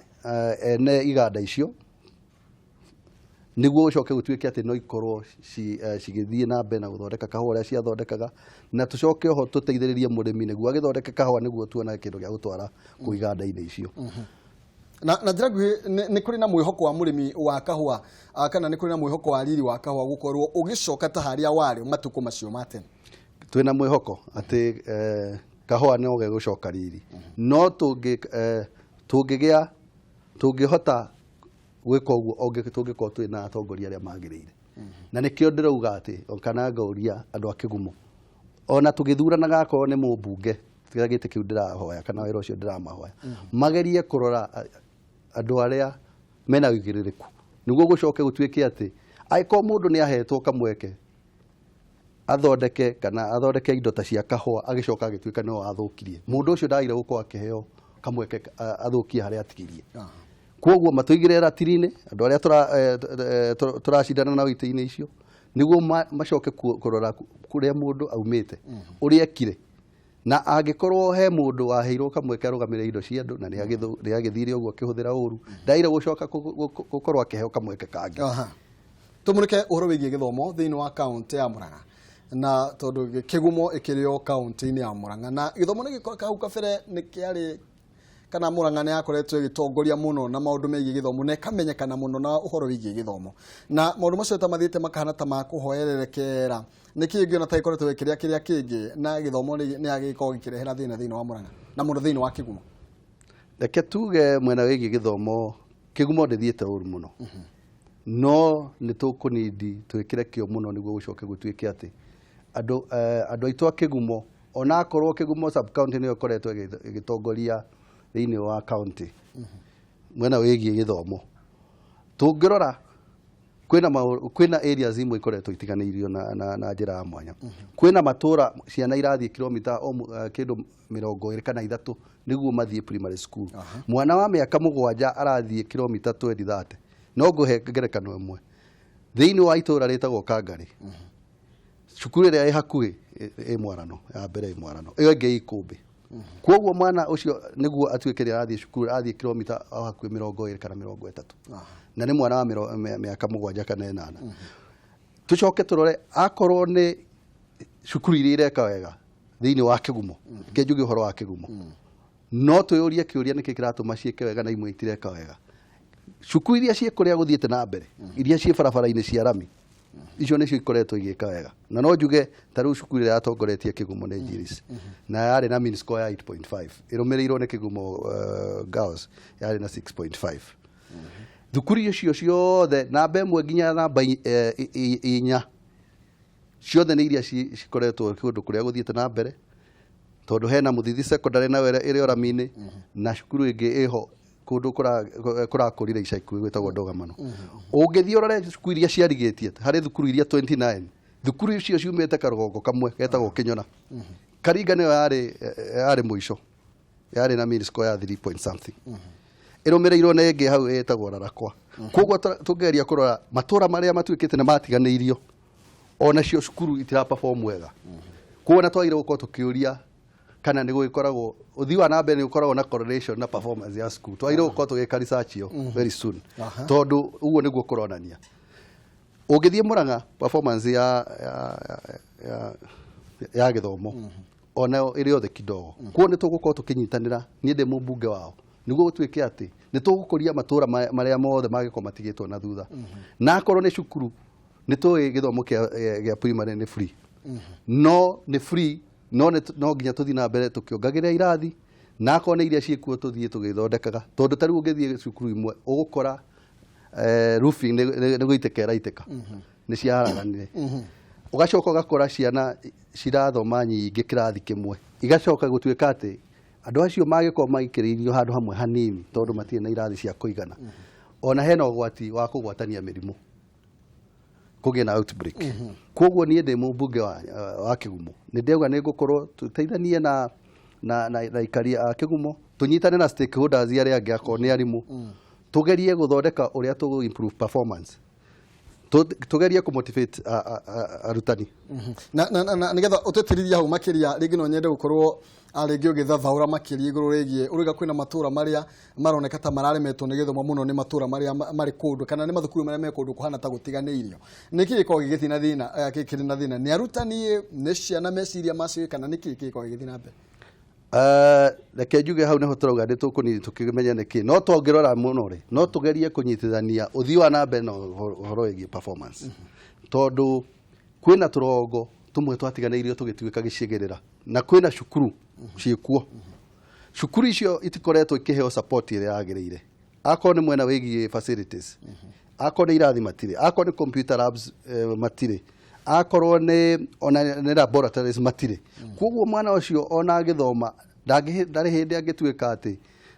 ene iganda icio nĩguo gũcoke gũtuĩke atĩ no ikorwo cigĩthiĩ na mbere na gũthondeka kahũa ũrĩa ciathondekaga, na tũcoke oho tũteithĩrĩrie mũrĩmi nĩguo agĩthondeke kahũa nĩguo tuone kĩndũ gĩa gũtwara kũu iganda-inĩ icio. Na njĩra nguhĩ, nĩ kũrĩ na mwĩhoko wa mũrĩmi wa kahũa, kana nĩ kũrĩ na mwĩhoko wa riri wa kahũa gũkorwo ũgĩcoka ta harĩa warĩ matukũ macio ma tene? Twĩna mwĩhoko atĩ kahũa no gegũcoka riri, no tũngĩhota gwĩka ũguo tũngĩkorwo twĩ na atongoria arĩa magĩrĩire. Na nĩkĩo ndĩrauga atĩ kana ngauria andũ a Kĩgumo, ona tũgĩthuranaga akorwo nĩ mũmbunge, tiga gĩtĩ kĩu ndĩrahoya kana wĩra ũcio ndĩramahoya, magerie kũrora andũ arĩa mena ũigĩrĩrĩku, nĩguo gũcoke gũtuĩke atĩ angĩkorwo mũndũ nĩ ahetwo kamweke Athondeke kana athondeke indo ta cia kahũa, agĩcoka agĩtuĩka nĩwe wathũkirie. Mũndũ ũcio ndagĩrĩire gũkorwo akĩheo kamweke athũkie harĩa atigirie. Koguo matũigĩre ratiri-inĩ andũ arĩa tũracindana nao itĩ-inĩ icio, nĩguo macoke kũrora kũrĩa mũndũ aumĩte, ũrĩa ekire, na angĩkorwo he mũndũ waheirwo kamweke arũgamĩrĩre indo cia andũ na nĩ agĩthire ũguo akĩhũthĩra ũru, ndagĩrĩire gũcoka gũkorwo akĩheo kamweke kangĩ. Tũmũrĩke ũhoro wĩgiĩ gĩthomo thĩinĩ wa kaũntĩ ya Murang'a, na tondũ Kĩgumo ĩkĩrĩ o kaũntĩ-inĩ ya Murang'a, na gĩthomo nĩ gĩko hau kabere nĩ kĩarĩ kana Murang'a nĩ yakoretwo ĩgĩtongoria mũno na maũndũ megiĩ gĩthomo na ĩkamenyekana mũno na ũhoro wĩgiĩ gĩthomo, na maũndũ macio ta mathiĩte makahana ta makũhoererekera. Nĩ kĩĩ ũngĩona ta gĩkoretwo gĩkĩrĩa kĩrĩa kĩngĩ na gĩthomo nĩ gĩgĩkorwo gĩkĩrehera thĩna thĩinĩ wa Murang'a na mũno thĩinĩ wa Kĩgumo? Reke tuge mwena wĩgiĩ gĩthomo, Kĩgumo ndĩthiĩte ũru mũno, no nĩ tũkũnindi twĩkĩre kĩo mũno nĩguo gũcoke gũtuĩke atĩ andũ aitũ a Kĩgumo, ona akorwo Kĩgumo sub county nĩyo ĩkoretwo ĩgĩtongoria thĩinĩ wa county mwena wĩgiĩ gĩthomo, tũngĩrora kwĩna areas imwe ikoretwo itiganĩirio na njĩra ya mwanya. Kwĩna matũra ciana irathiĩ kilomita o kĩndũ 23 nĩguo mathiĩ primary school. Mwana wa mĩaka 7 arathiĩ kilomita 20 30. No ngũhe ngerekano ĩmwe, thĩinĩ wa itũra rĩtagwo Kangarĩ, cukuru ĩrĩa ĩ hakuhĩ ĩ Mwarano, ya mbere ĩ Mwarano, ĩyo ĩngĩ ĩ Ikũmbĩ. Koguo mwana ũcio nĩguo atuĩke nĩ arathiĩ cukuru, arathiĩ kilomita o hakuhĩ 20 kana 30, na nĩ mwana wa mĩaka 7 kana 8. Tũcoke tũrore akorwo nĩ cukuru iria ireka wega thĩinĩ wa Kĩgumo, reke njuge ũhoro wa Kĩgumo, no twĩyũrie kĩũria nĩkĩ kĩratũma ciĩke wega na imwe itireka wega. Cukuru iria ciĩ kũrĩa gũthiĩte na mbere, iria ciĩ barabara-inĩ cia rami, icio nĩcio ikoretwo igĩka wega. Na no njuge ta rĩu cukuru ĩrĩa yatongoretie Kĩgumo nĩ Njiris, na yarĩ na mean score ya 8.5, ĩrũmĩrĩirwo nĩ Kĩgumo Girls yarĩ na 6.5. Thukuru icio ciothe namba 1 nginya namba 4 ciothe nĩ iria cikoretwo kũndũ kũrĩa gũthiĩte na mbere, tondũ hena Mũthithi Secondary nayo ĩrĩ o rami-inĩ, na cukuru ĩngĩ ĩho kũndũ kũrakũrire ica ikuhĩ gwĩtagwo Ndũgamano. Ũngĩthiĩ ũrore cukuru iria ciarigĩtie, harĩ thukuru iria 29, thukuru icio ciumĩte karũgongo kamwe getagwo Kĩnyona. Karinga nĩyo yarĩ mũico, yarĩ na mean score ya 3 point something, ĩrũmĩrĩirwo nĩ ĩngĩ hau ĩtagwo Rarakwa. Koguo tũngĩgeria kũrora matũra marĩa matuĩkĩte nĩ matiganĩirio, onacio cukuru itira perform wega. Koguo na twagĩrĩirwo gũkorwo tũkĩũria kana nĩ gũgĩkoragwo ũthii wa na mbere nĩ ũkoragwo na correlation na performance ya cukuru. Twagĩrĩirwo gũkorwo tũgĩka research ĩyo very soon, tondũ ũguo nĩguo kũronania. Ũngĩthiĩ Murang'a, performance ya gĩthomo onayo ĩrĩ othe kidogo. Koguo nĩ tũgũkorwo tũkĩnyitanĩra, niĩ ndĩ mũmbunge wao, nĩguo gũtuĩke atĩ nĩ tũgũkũria matũra marĩa mothe mangĩkorwo matigĩtwo na thutha. Na akorwo nĩ cukuru, nĩ tũĩ gĩthomo gĩa primary nĩ free, no nĩ free, no no nginya tũthiĩ na mbere tũkĩongagĩrĩra irathi, na akorwo nĩ iria ciĩkuo tũthiĩ tũgĩthondekaga, tondũ ta rĩu ũngĩthiĩ cukuru imwe ũgũkora roofing nĩ gũitĩka ĩraitĩka, nĩ ciaharaganire. Ũgacoka ũgakora ciana cirathoma nyingĩ kĩrathi kĩmwe, igacoka gũtuĩka atĩ andũ acio mangĩkorwo maikĩrĩirio handũ hamwe hanini tondũ matirĩ na irathi cia kũigana, ona hena ũgwati wa kũgwatania mĩrimũ, kũgĩe na outbreak. Koguo niĩ ndĩ mũmbunge wa Kĩgumo, nĩ ndauga nĩ ngũkorwo tũteithanie na aikari a Kĩgumo, tũnyitane na stakeholders arĩa angĩ, akorwo nĩ arimũ, tũgerie gũthondeka ũrĩa tũgũ improve performance, tũgerie kũ motivate arutani. Na nĩgetha ũtĩtĩrithia hau makĩria, rĩngĩ no nyende gũkorwo rĩngĩ ũgĩthathaũra makĩria igũrũ rĩgiĩ ũrauga kwĩna matũra marĩa maroneka ta mararemetwo nĩ gĩthomo mũno, nĩ matũra marĩa marĩ kũndũ kana nĩ mathukuru marĩa me kũndũ kũhana ta gũtiganĩirio. Nĩ kĩĩ gĩkoragwo gĩgĩthiĩ na thĩna, kĩrĩ na thĩna? Nĩ arutani, nĩ ciana meciria macio, kana nĩ kĩĩ gĩkoragwo gĩgĩthiĩ na mbere? Reke njuge hau nĩho tũrauga nĩ tũkũnini tũkĩmenya nĩkĩ, no tũngĩrora mũno rĩ, no tũgerie kũnyitithania ũthii wa na mbere na ũhoro wĩgiĩ performance, tondũ kwĩna tũrongo tũmwe twatiganĩirio tũgĩtuĩka gĩcigĩrĩra, na kwĩna cukuru ciĩkuo. Cukuru icio itikoretwo ikĩheo support ĩrĩa yagĩrĩire, akorwo nĩ mwena wĩgiĩ facilities, akorwo nĩ irathi matirĩ, akorwo nĩ computer labs matirĩ, akorwo nĩ ona nĩ laboratories matirĩ. Koguo mwana ũcio ona agĩthoma ndarĩ hĩndĩ angĩtuĩka atĩ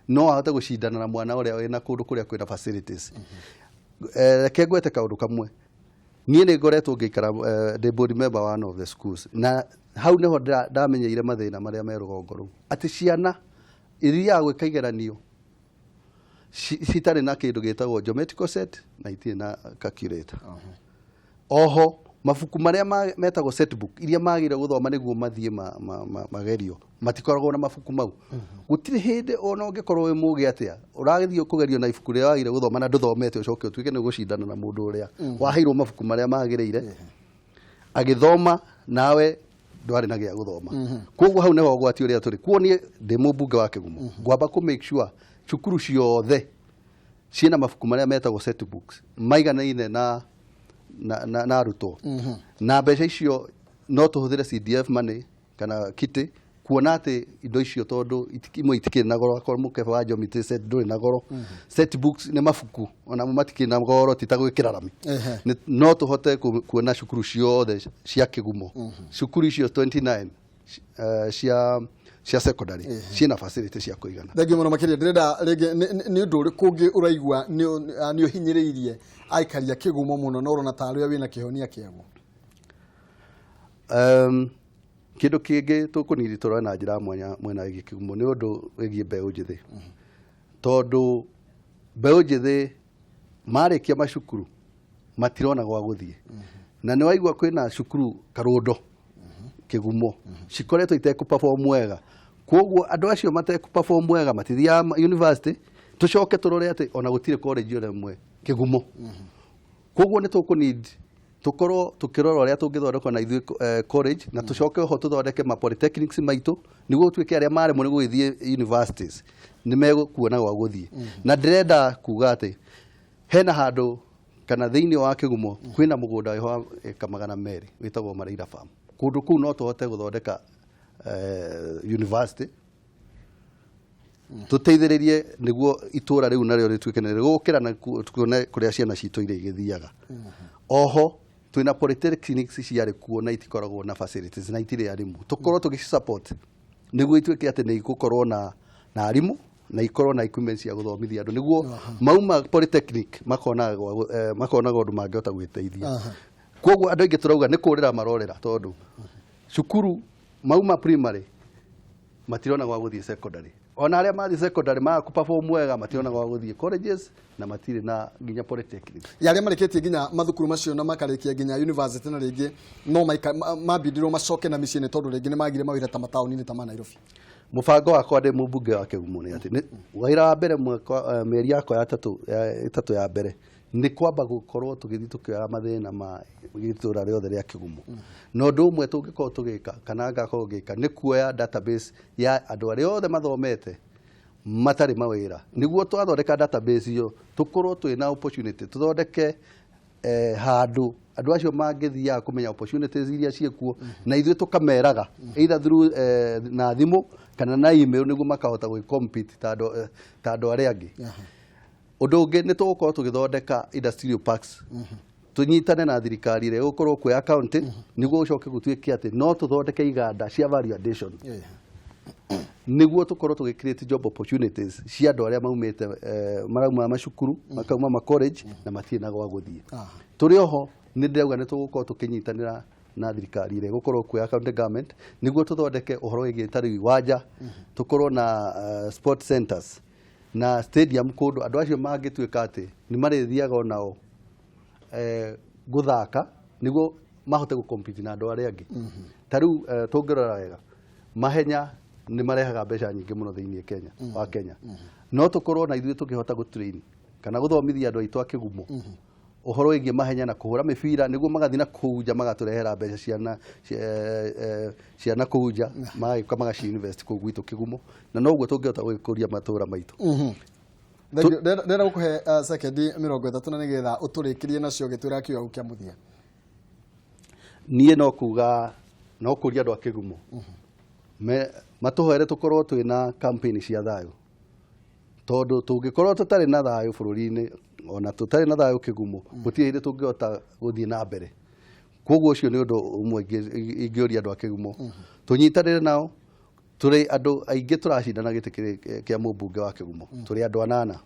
no ahote gũcindana na mwana ũrĩa wĩna kũndũ kũrĩa kwĩna facilities. Reke ngwete kaũndũ kamwe. Niĩ nĩ ngoretwo ngĩikara ndĩ board member one of the schools, na hau nĩho ndamenyeire mathĩna marĩa me rũgongo rũu, atĩ ciana ithiaga gwĩka igeranio citarĩ na kĩndũ gĩtagwo geometrical set na itirĩ na calculator. Oho mabuku marĩa metagwo set book iria magĩrĩire gũthoma nĩguo mathiĩ magerio matikoragwo na mabuku mau. Gũtirĩ hĩndĩ ona ũngĩkorwo wĩ mũgĩ atĩa ũragĩthiĩ kũgerio na ibuku rĩrĩa wagĩrĩire gũthoma na ndũthomete, ũcoke ũtuĩke nĩ ũgũcindana na mũndũ ũrĩa waheirwo mabuku marĩa magĩrĩire agĩthoma, nawe ndwarĩ na gĩa gũthoma. Koguo hau nĩho ũgwati ũrĩa tũrĩ kuo. Niĩ ndĩ mũmbunge wa Kĩgumo, ngwamba kũ make sure cukuru ciothe ciĩna mabuku marĩa metagwo set books maiganaine na arutwo. Na mbeca icio no tũhũthĩre CDF money kana kitty kuona atĩ indo icio, tondũ imwe itikĩrĩ na goro. Akorwo mũkebe wa geometry set ndũrĩ na goro, set books nĩ mabuku onamo matikĩrĩ na goro, ti ta gwĩkĩra rami. No tũhote kuona cukuru ciothe cia Kĩgumo, cukuru icio 29 cia secondary ciĩna facility cia kũigana. Thengiũ mũno makĩria. Ndĩrenda rĩngĩ nĩ ũndũ ũrĩkũ ũngĩ ũraigua nĩ ũhinyĩrĩirie aikari a Kĩgumo mũno na ũrona tarĩ we wĩna kĩhonia kĩaguo? Kĩndũ kĩngĩ tũkũniri tũrore na njĩra ya mwanya mwena wĩgiĩ Kĩgumo nĩ ũndũ wĩgiĩ mbeũ njĩthĩ, tondũ mbeũ njĩthĩ marĩkia macukuru matirona gwa gũthiĩ. Na nĩ waigua kwĩna cukuru Karũndo Kĩgumo cikoretwo itekũ perform wega. Koguo andũ acio matekũ perform wega matithiaga university. Tũcoke tũrore atĩ ona gũtirĩ college ona ĩmwe Kĩgumo. Koguo nĩ tũkũ need tũkorwo tũkĩrora ũrĩa tũngĩthondeka na ithuĩ college, na tũcoke oho tũthondeke ma polytechnics maitũ nĩguo gũtuĩke arĩa maremwo nĩ gũgĩthiĩ universities nĩ megũkuona gwa gũthiĩ. Na ndĩrenda kuga atĩ hena handũ kana thĩinĩ wa Kĩgumo kwĩna mũgũnda wĩho wa ĩka 200 wĩtagwo Mareira Farm. Kũndũ kũu no tũhote gũthondeka university, tũteithĩrĩrie nĩguo itũra rĩu narĩo rĩtuĩke nĩ rĩgũkĩra na tuone kũrĩa ciana citũ iria igĩthiaga. Oho twĩna polytechnics ciarĩ kuo na itikoragwo na facilities na itirĩ arimũ. Tũkorwo tũgĩci support nĩguo ituĩke atĩ nĩ igũkorwo na arimũ na ikorwo na equipment cia gũthomithia andũ, nĩguo mauma polytechnic makonaga ũndũ mangĩhota gwĩteithia. Koguo andũ aingĩ tũrauga nĩ kũrĩra marorĩra, tondũ cukuru mauma primary matirona gwa gũthiĩ secondary, ona arĩa mathiĩ secondary maga kũ perform wega matirona gwa gũthiĩ colleges na matirĩ na nginya polytechnics. Ya arĩa marĩkĩtie nginya mathukuru macio na makarĩkia nginya university na rĩngĩ no mambindirwo macoke na mĩciĩ nĩ tondũ rĩngĩ nĩ magire mawĩra ta mataũni-inĩ ta ma Nairobi. Mũbango wakwa ndĩ mũmbunge wa Kĩgumo nĩ atĩ wĩra wa mbere mwaka mĩeri yakwa ya ĩtatũ ya mbere nĩ kwamba gũkorwo tũgĩthiĩ tũkĩoya mathĩna ma itũra rĩothe rĩa Kĩgumo. Na ũndũ ũmwe tũngĩkorwo tũgĩka kana ngakorwo ngĩka nĩ kuoya database ya andũ arĩa othe mathomete matarĩ mawĩra, nĩguo twathondeka database ĩyo tũkorwo twĩna opportunity tũthondeke handũ andũ acio mangĩthiaga kũmenya opportunities iria ciĩkuo, na ithuĩ tũkameraga either through na thimũ kana na email nĩguo makahota gwĩ compete ta andũ arĩa angĩ. Ũndũ ũngĩ nĩ tũgũkorwo tũgĩthondeka industrial parks, tũnyitane na thirikari ĩrĩa ĩgũkorwo kuo ya county, nĩguo gũcoke gũtuĩke atĩ no tũthondeke iganda cia value addition, nĩguo tũkorwo tũgĩ create job opportunities cia andũ arĩa maumĩte marauma macukuru, makauma ma college na matirĩ na gwa gũthiĩ. Tũrĩ oho nĩ ndĩrauga nĩ tũgũkorwo tũkĩnyitanĩra na thirikari ĩrĩa ĩgũkorwo kuo ya county government nĩguo tũthondeke ũhoro wĩgiĩ ta rĩu iwanja, tũkorwo na sport centers na stadium, kũndũ andũ acio mangĩtuĩka atĩ nĩ marĩthiaga onao gũthaka nĩguo mahote gũ compete na andũ arĩa angĩ. Ta rĩu tũngĩrora wega, mahenya nĩ marehaga mbeca nyingĩ mũno thĩinĩ Kenya wa Kenya. No tũkorwo na ithuĩ tũkĩhota gũ train kana gũthomithia andũ aitũ a Kĩgumo ũhoro wĩgiĩ mahenya na kũhũra mĩbira, nĩguo magathiĩ na kũu nja magatũrehera mbeca ciana kũu nja, magagĩũka magaci invest kũu gwitũ Kĩgumo, na noguo tũngĩhota gũgĩkũria matũra maitũ. Thank you. Ndĩrenda gũkũhe sekendi 30 na nĩgetha ũtũrĩkĩrie nacio ũgĩtwĩra kiugo kĩa mũthia. Niĩ no kuga no kũria andũ a Kĩgumo matũhoere tũkorwo twĩna campaign cia thayũ, tondũ tũngĩkorwo tũtarĩ na thayũ bũrũri-inĩ ona tũtarĩ na thayũ Kĩgumo, gũtirĩ hĩndĩ tũngĩhota gũthiĩ na mbere. Koguo ũcio nĩ ũndũ ũmwe ingĩũria andũ a Kĩgumo tũnyitanĩre nao. Tũrĩ andũ aingĩ tũracindana gĩtĩ kĩa mũmbunge wa Kĩgumo, tũrĩ andũ anana,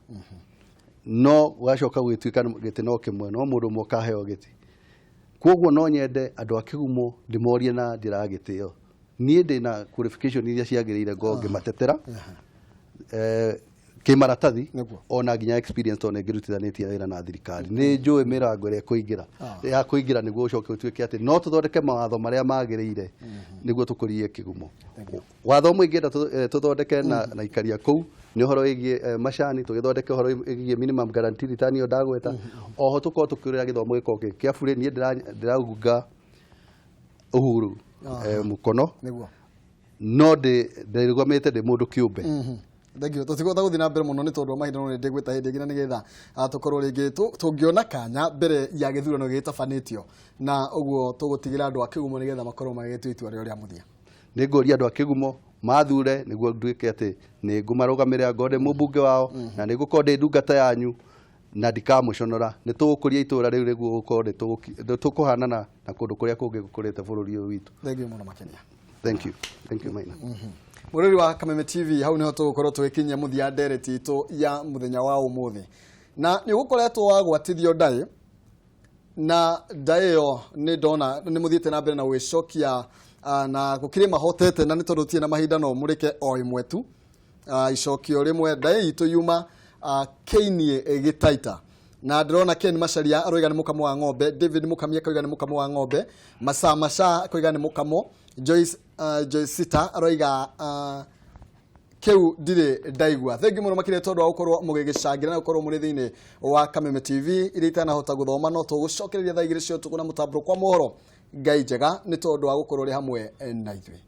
no gũgacoka gũgĩtuĩka gĩtĩ no kĩmwe, no mũndũ ũmwe ũkaheo gĩtĩ. Koguo no nyende andũ a Kĩgumo ndĩmorie na njĩra ya gĩtĩo. Niĩ ndĩna qualification iria ciagĩrĩire ngorwo ngĩmatetera kĩmaratathi ona nginya experience tondũ nĩngĩrutithanĩtie wĩra na thirikari. Nĩ njũĩ mĩrango ĩrĩa ĩkũingĩra ya kũingĩra nĩguo ũcoke ũtuĩke atĩ no tũthondeke mawatho marĩa magĩrĩire nĩguo tũkũrie Kĩgumo. Watho ũmwe ingĩenda tũthondeke na ikaria kũu nĩ ũhoro wĩgiĩ macani, tũgĩthondeke ũhoro wĩgiĩ minimum guarantee return ĩyo ndagweta. Oho tũkorwo tũkĩũrĩra gĩthomo gĩkorwo gĩ kĩa burĩ. Niĩ ndĩraunga Uhuru mũkono no ndĩrũgamĩte ndĩ mũndũ kĩũmbe. Thank you. Tũtigũhota gũthiĩ na mbere mũno nĩ tondũ wa mahinda, no nĩ ndĩgwĩta hĩndĩ ĩngĩ na nĩgetha tũkorwo rĩngĩ tũngĩona kanya mbere ya gĩthurano gĩgĩtabanĩtio, na ũguo tũgũtigĩra andũ a Kĩgumo nĩgetha makorwo magĩgĩtua itua rĩao rĩa mũthia. Nĩ ngũria andũ a Kĩgumo mathure nĩguo nduĩke atĩ nĩ ngũmarũgamĩrĩra, ngorwo ndĩ mũmbunge wao na nĩ ngũkorwo ndĩ ndungata yanyu na ndikamũconora. Nĩ tũgũkũria itũra rĩu nĩguo gũkorwo nĩ tũkũhanana na kũndũ kũrĩa kũngĩ gũkũrĩte bũrũri ũyũ witũ. Thank you mũno makĩria. Thank you. Thank you, Maina. Mũrori wa Kameme TV, hau niho tũgũkorwo tũgĩkinyia mũthia ndereti itũ ya mũthenya wa ũmũthĩ, na nĩ ũgũkoretwo wagwatithio ndaĩ, na ndaĩ ĩyo nĩ ndona nĩ mũthiĩte na mbere na gwĩcokia, na gũkĩrĩ mahotete, na nĩ tondũ tirĩ na mahinda no mũrĩke o ĩmwe tu, icokio rĩmwe. Ndaĩ itũ yuma Keinie Gĩtaita, na ndĩrona Ken Macharia aroiga nĩ mũkamo wa ng'ombe, David Mũkami akauga nĩ mũkamo wa ng'ombe, Masaa Macha akoiga nĩ mũkamo, Joyce Joyce Sita aroiga kĩu ndirĩ ndaigua. Thengi mũno makĩria tondũ wa gũkorwo mũgĩgĩcangĩra na gũkorwo mũrĩ thĩinĩ wa Kameme TV. Iria itanahota gũthoma no tũgũcokereria thaa 2 cia ũtukũ na mũtambũrũko wa mohoro. Ngai njega nĩ tondũ wa gũkorwo ũrĩ hamwe na ithuĩ.